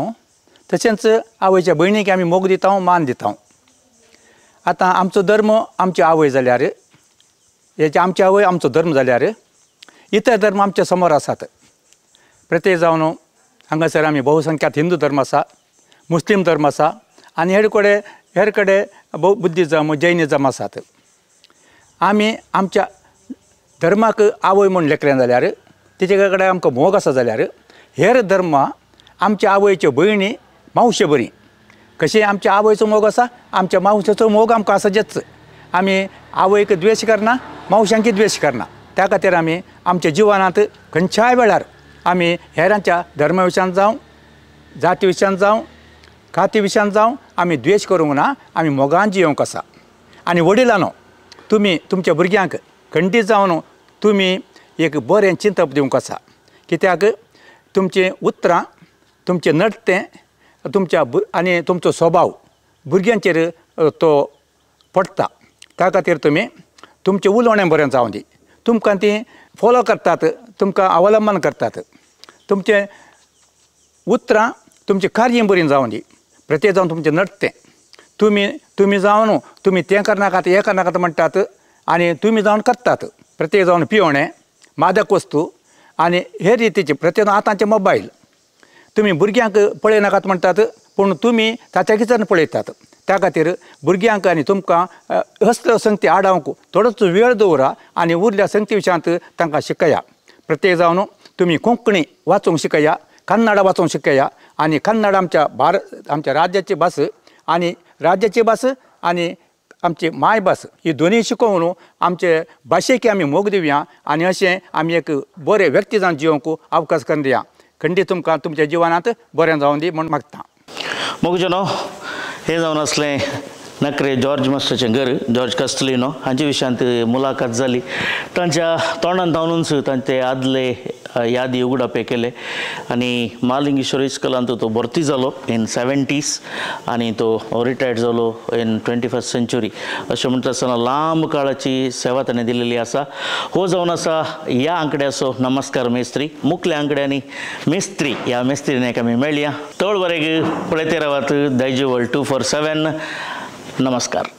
तशेंच आवयच्या भयणीक आमी मोग दिता मान दिता. आतां आमचो धर्म आमची आवय जाल्यार, हेची आमची आवय आमचो धर्म जाल्यार इतर धर्म आमच्या समोर आसात. प्रत्येक जावन हांगासर आमी बहुसंख्यात हिंदू धर्म आसा, मुस्लीम धर्म आसा आनी हेर कडेन हेर कडेन बुद्धिजम जैनिजम आसात. आमी आमच्या धर्माक आवय म्हूण लेखलें जाल्यार तिचे कडेन आमकां मोग आसा जाल्यार हेर धर्म आमच्या आवयच्यो भयणी मावशे बरी. कशें आमच्या आवयचो मोग आसा आमच्या मावशेचो मोग आमकां आसाचेच. आमी आवयक द्वेश करना, मावशांकी द्वेश करना. त्या खातीर आमी आमच्या जिवनांत खंयच्याय वेळार आमी हेरांच्या धर्मा विशयान जावं, जाती विशयान जावं, काती विशयान जावं आमी द्वेश करूंक ना, आमी मोगान जियोंक आसा. आनी वडिलांनो तुमी तुमच्या भुरग्यांक खंडीत जावन तुमी एक बरें चिंतप दिवंक आसा. कित्याक तुमचीं उतरां, तुमचें नडतें, तुमच्या आनी तुमचो स्वभाव भुरग्यांचेर तो पडटा. त्या खातीर तुमी तुमचें उलोवणें बरें जावं दी. तुमकां तीं फोलो करतात, तुमकां अवलंबन करतात. तुमचें उतरां तुमचें कार्य बरीं जावन दी, प्रत्येक जावन तुमचें नडतें तुमी तुमी जावन तुमी तें करनाकात हें करनाकात म्हणटात आनी तुमी जावन करतात. प्रत्येक जावन पियोणें, मादक वस्तू आनी हे रितीचे प्रत्येक आतांचे मोबायल तुमी भुरग्यांक पळयनाकात म्हणटात, पूण तुमी ताच्या किचन पळयतात. त्या खातीर भुरग्यांक आनी तुमकां असल्यो संगती आडावंक थोडोच वेळ दवरा आनी उरल्या संगती विशयांत तांकां शिकया. प्रत्येक जावन तुमी कोंकणी वाचूंक शिकया, कन्नडा वाचूंक शिकया आनी कन्नड आमच्या भारत आमच्या राज्याची भास आनी राज्याची भास आनी आमची मायभास ही दोनूय शिकोवन आमचे भाशेक आमी मोग दिवया आनी अशें आमी एक बरे व्यक्ती जावन जिवंक अवकाश करून दिया. खंडीत तुमकां तुमच्या जिवनांत बरें जावन दी म्हूण मागता. मोगजनो, हें जावन आसलें नकरे जॉर्ज मास्टराचें घर, जॉर्ज कास्टलिनो हांचे विशयांत मुलाखत जाली. तांच्या तोंडान धांवनूच तांचे आदले यादी उगडापे केले आनी मालिंगेश्वर इस्कॉलांत तो भरती जालो इन 70s आनी तो रिटायर्ड जालो इन 21st century. अशें म्हणटा आसतना लांब काळाची सेवा ताणें दिलेली आसा. हो जावन आसा ह्या आंकड्याचो नमस्कार मेस्त्री. मुखल्या आंकड्यांनी मेस्त्री ह्या मेस्त्रीनेक आमी मेळया. तळ बरें पळयते रावात दायजी वर्ल्ड 247. नमस्कार.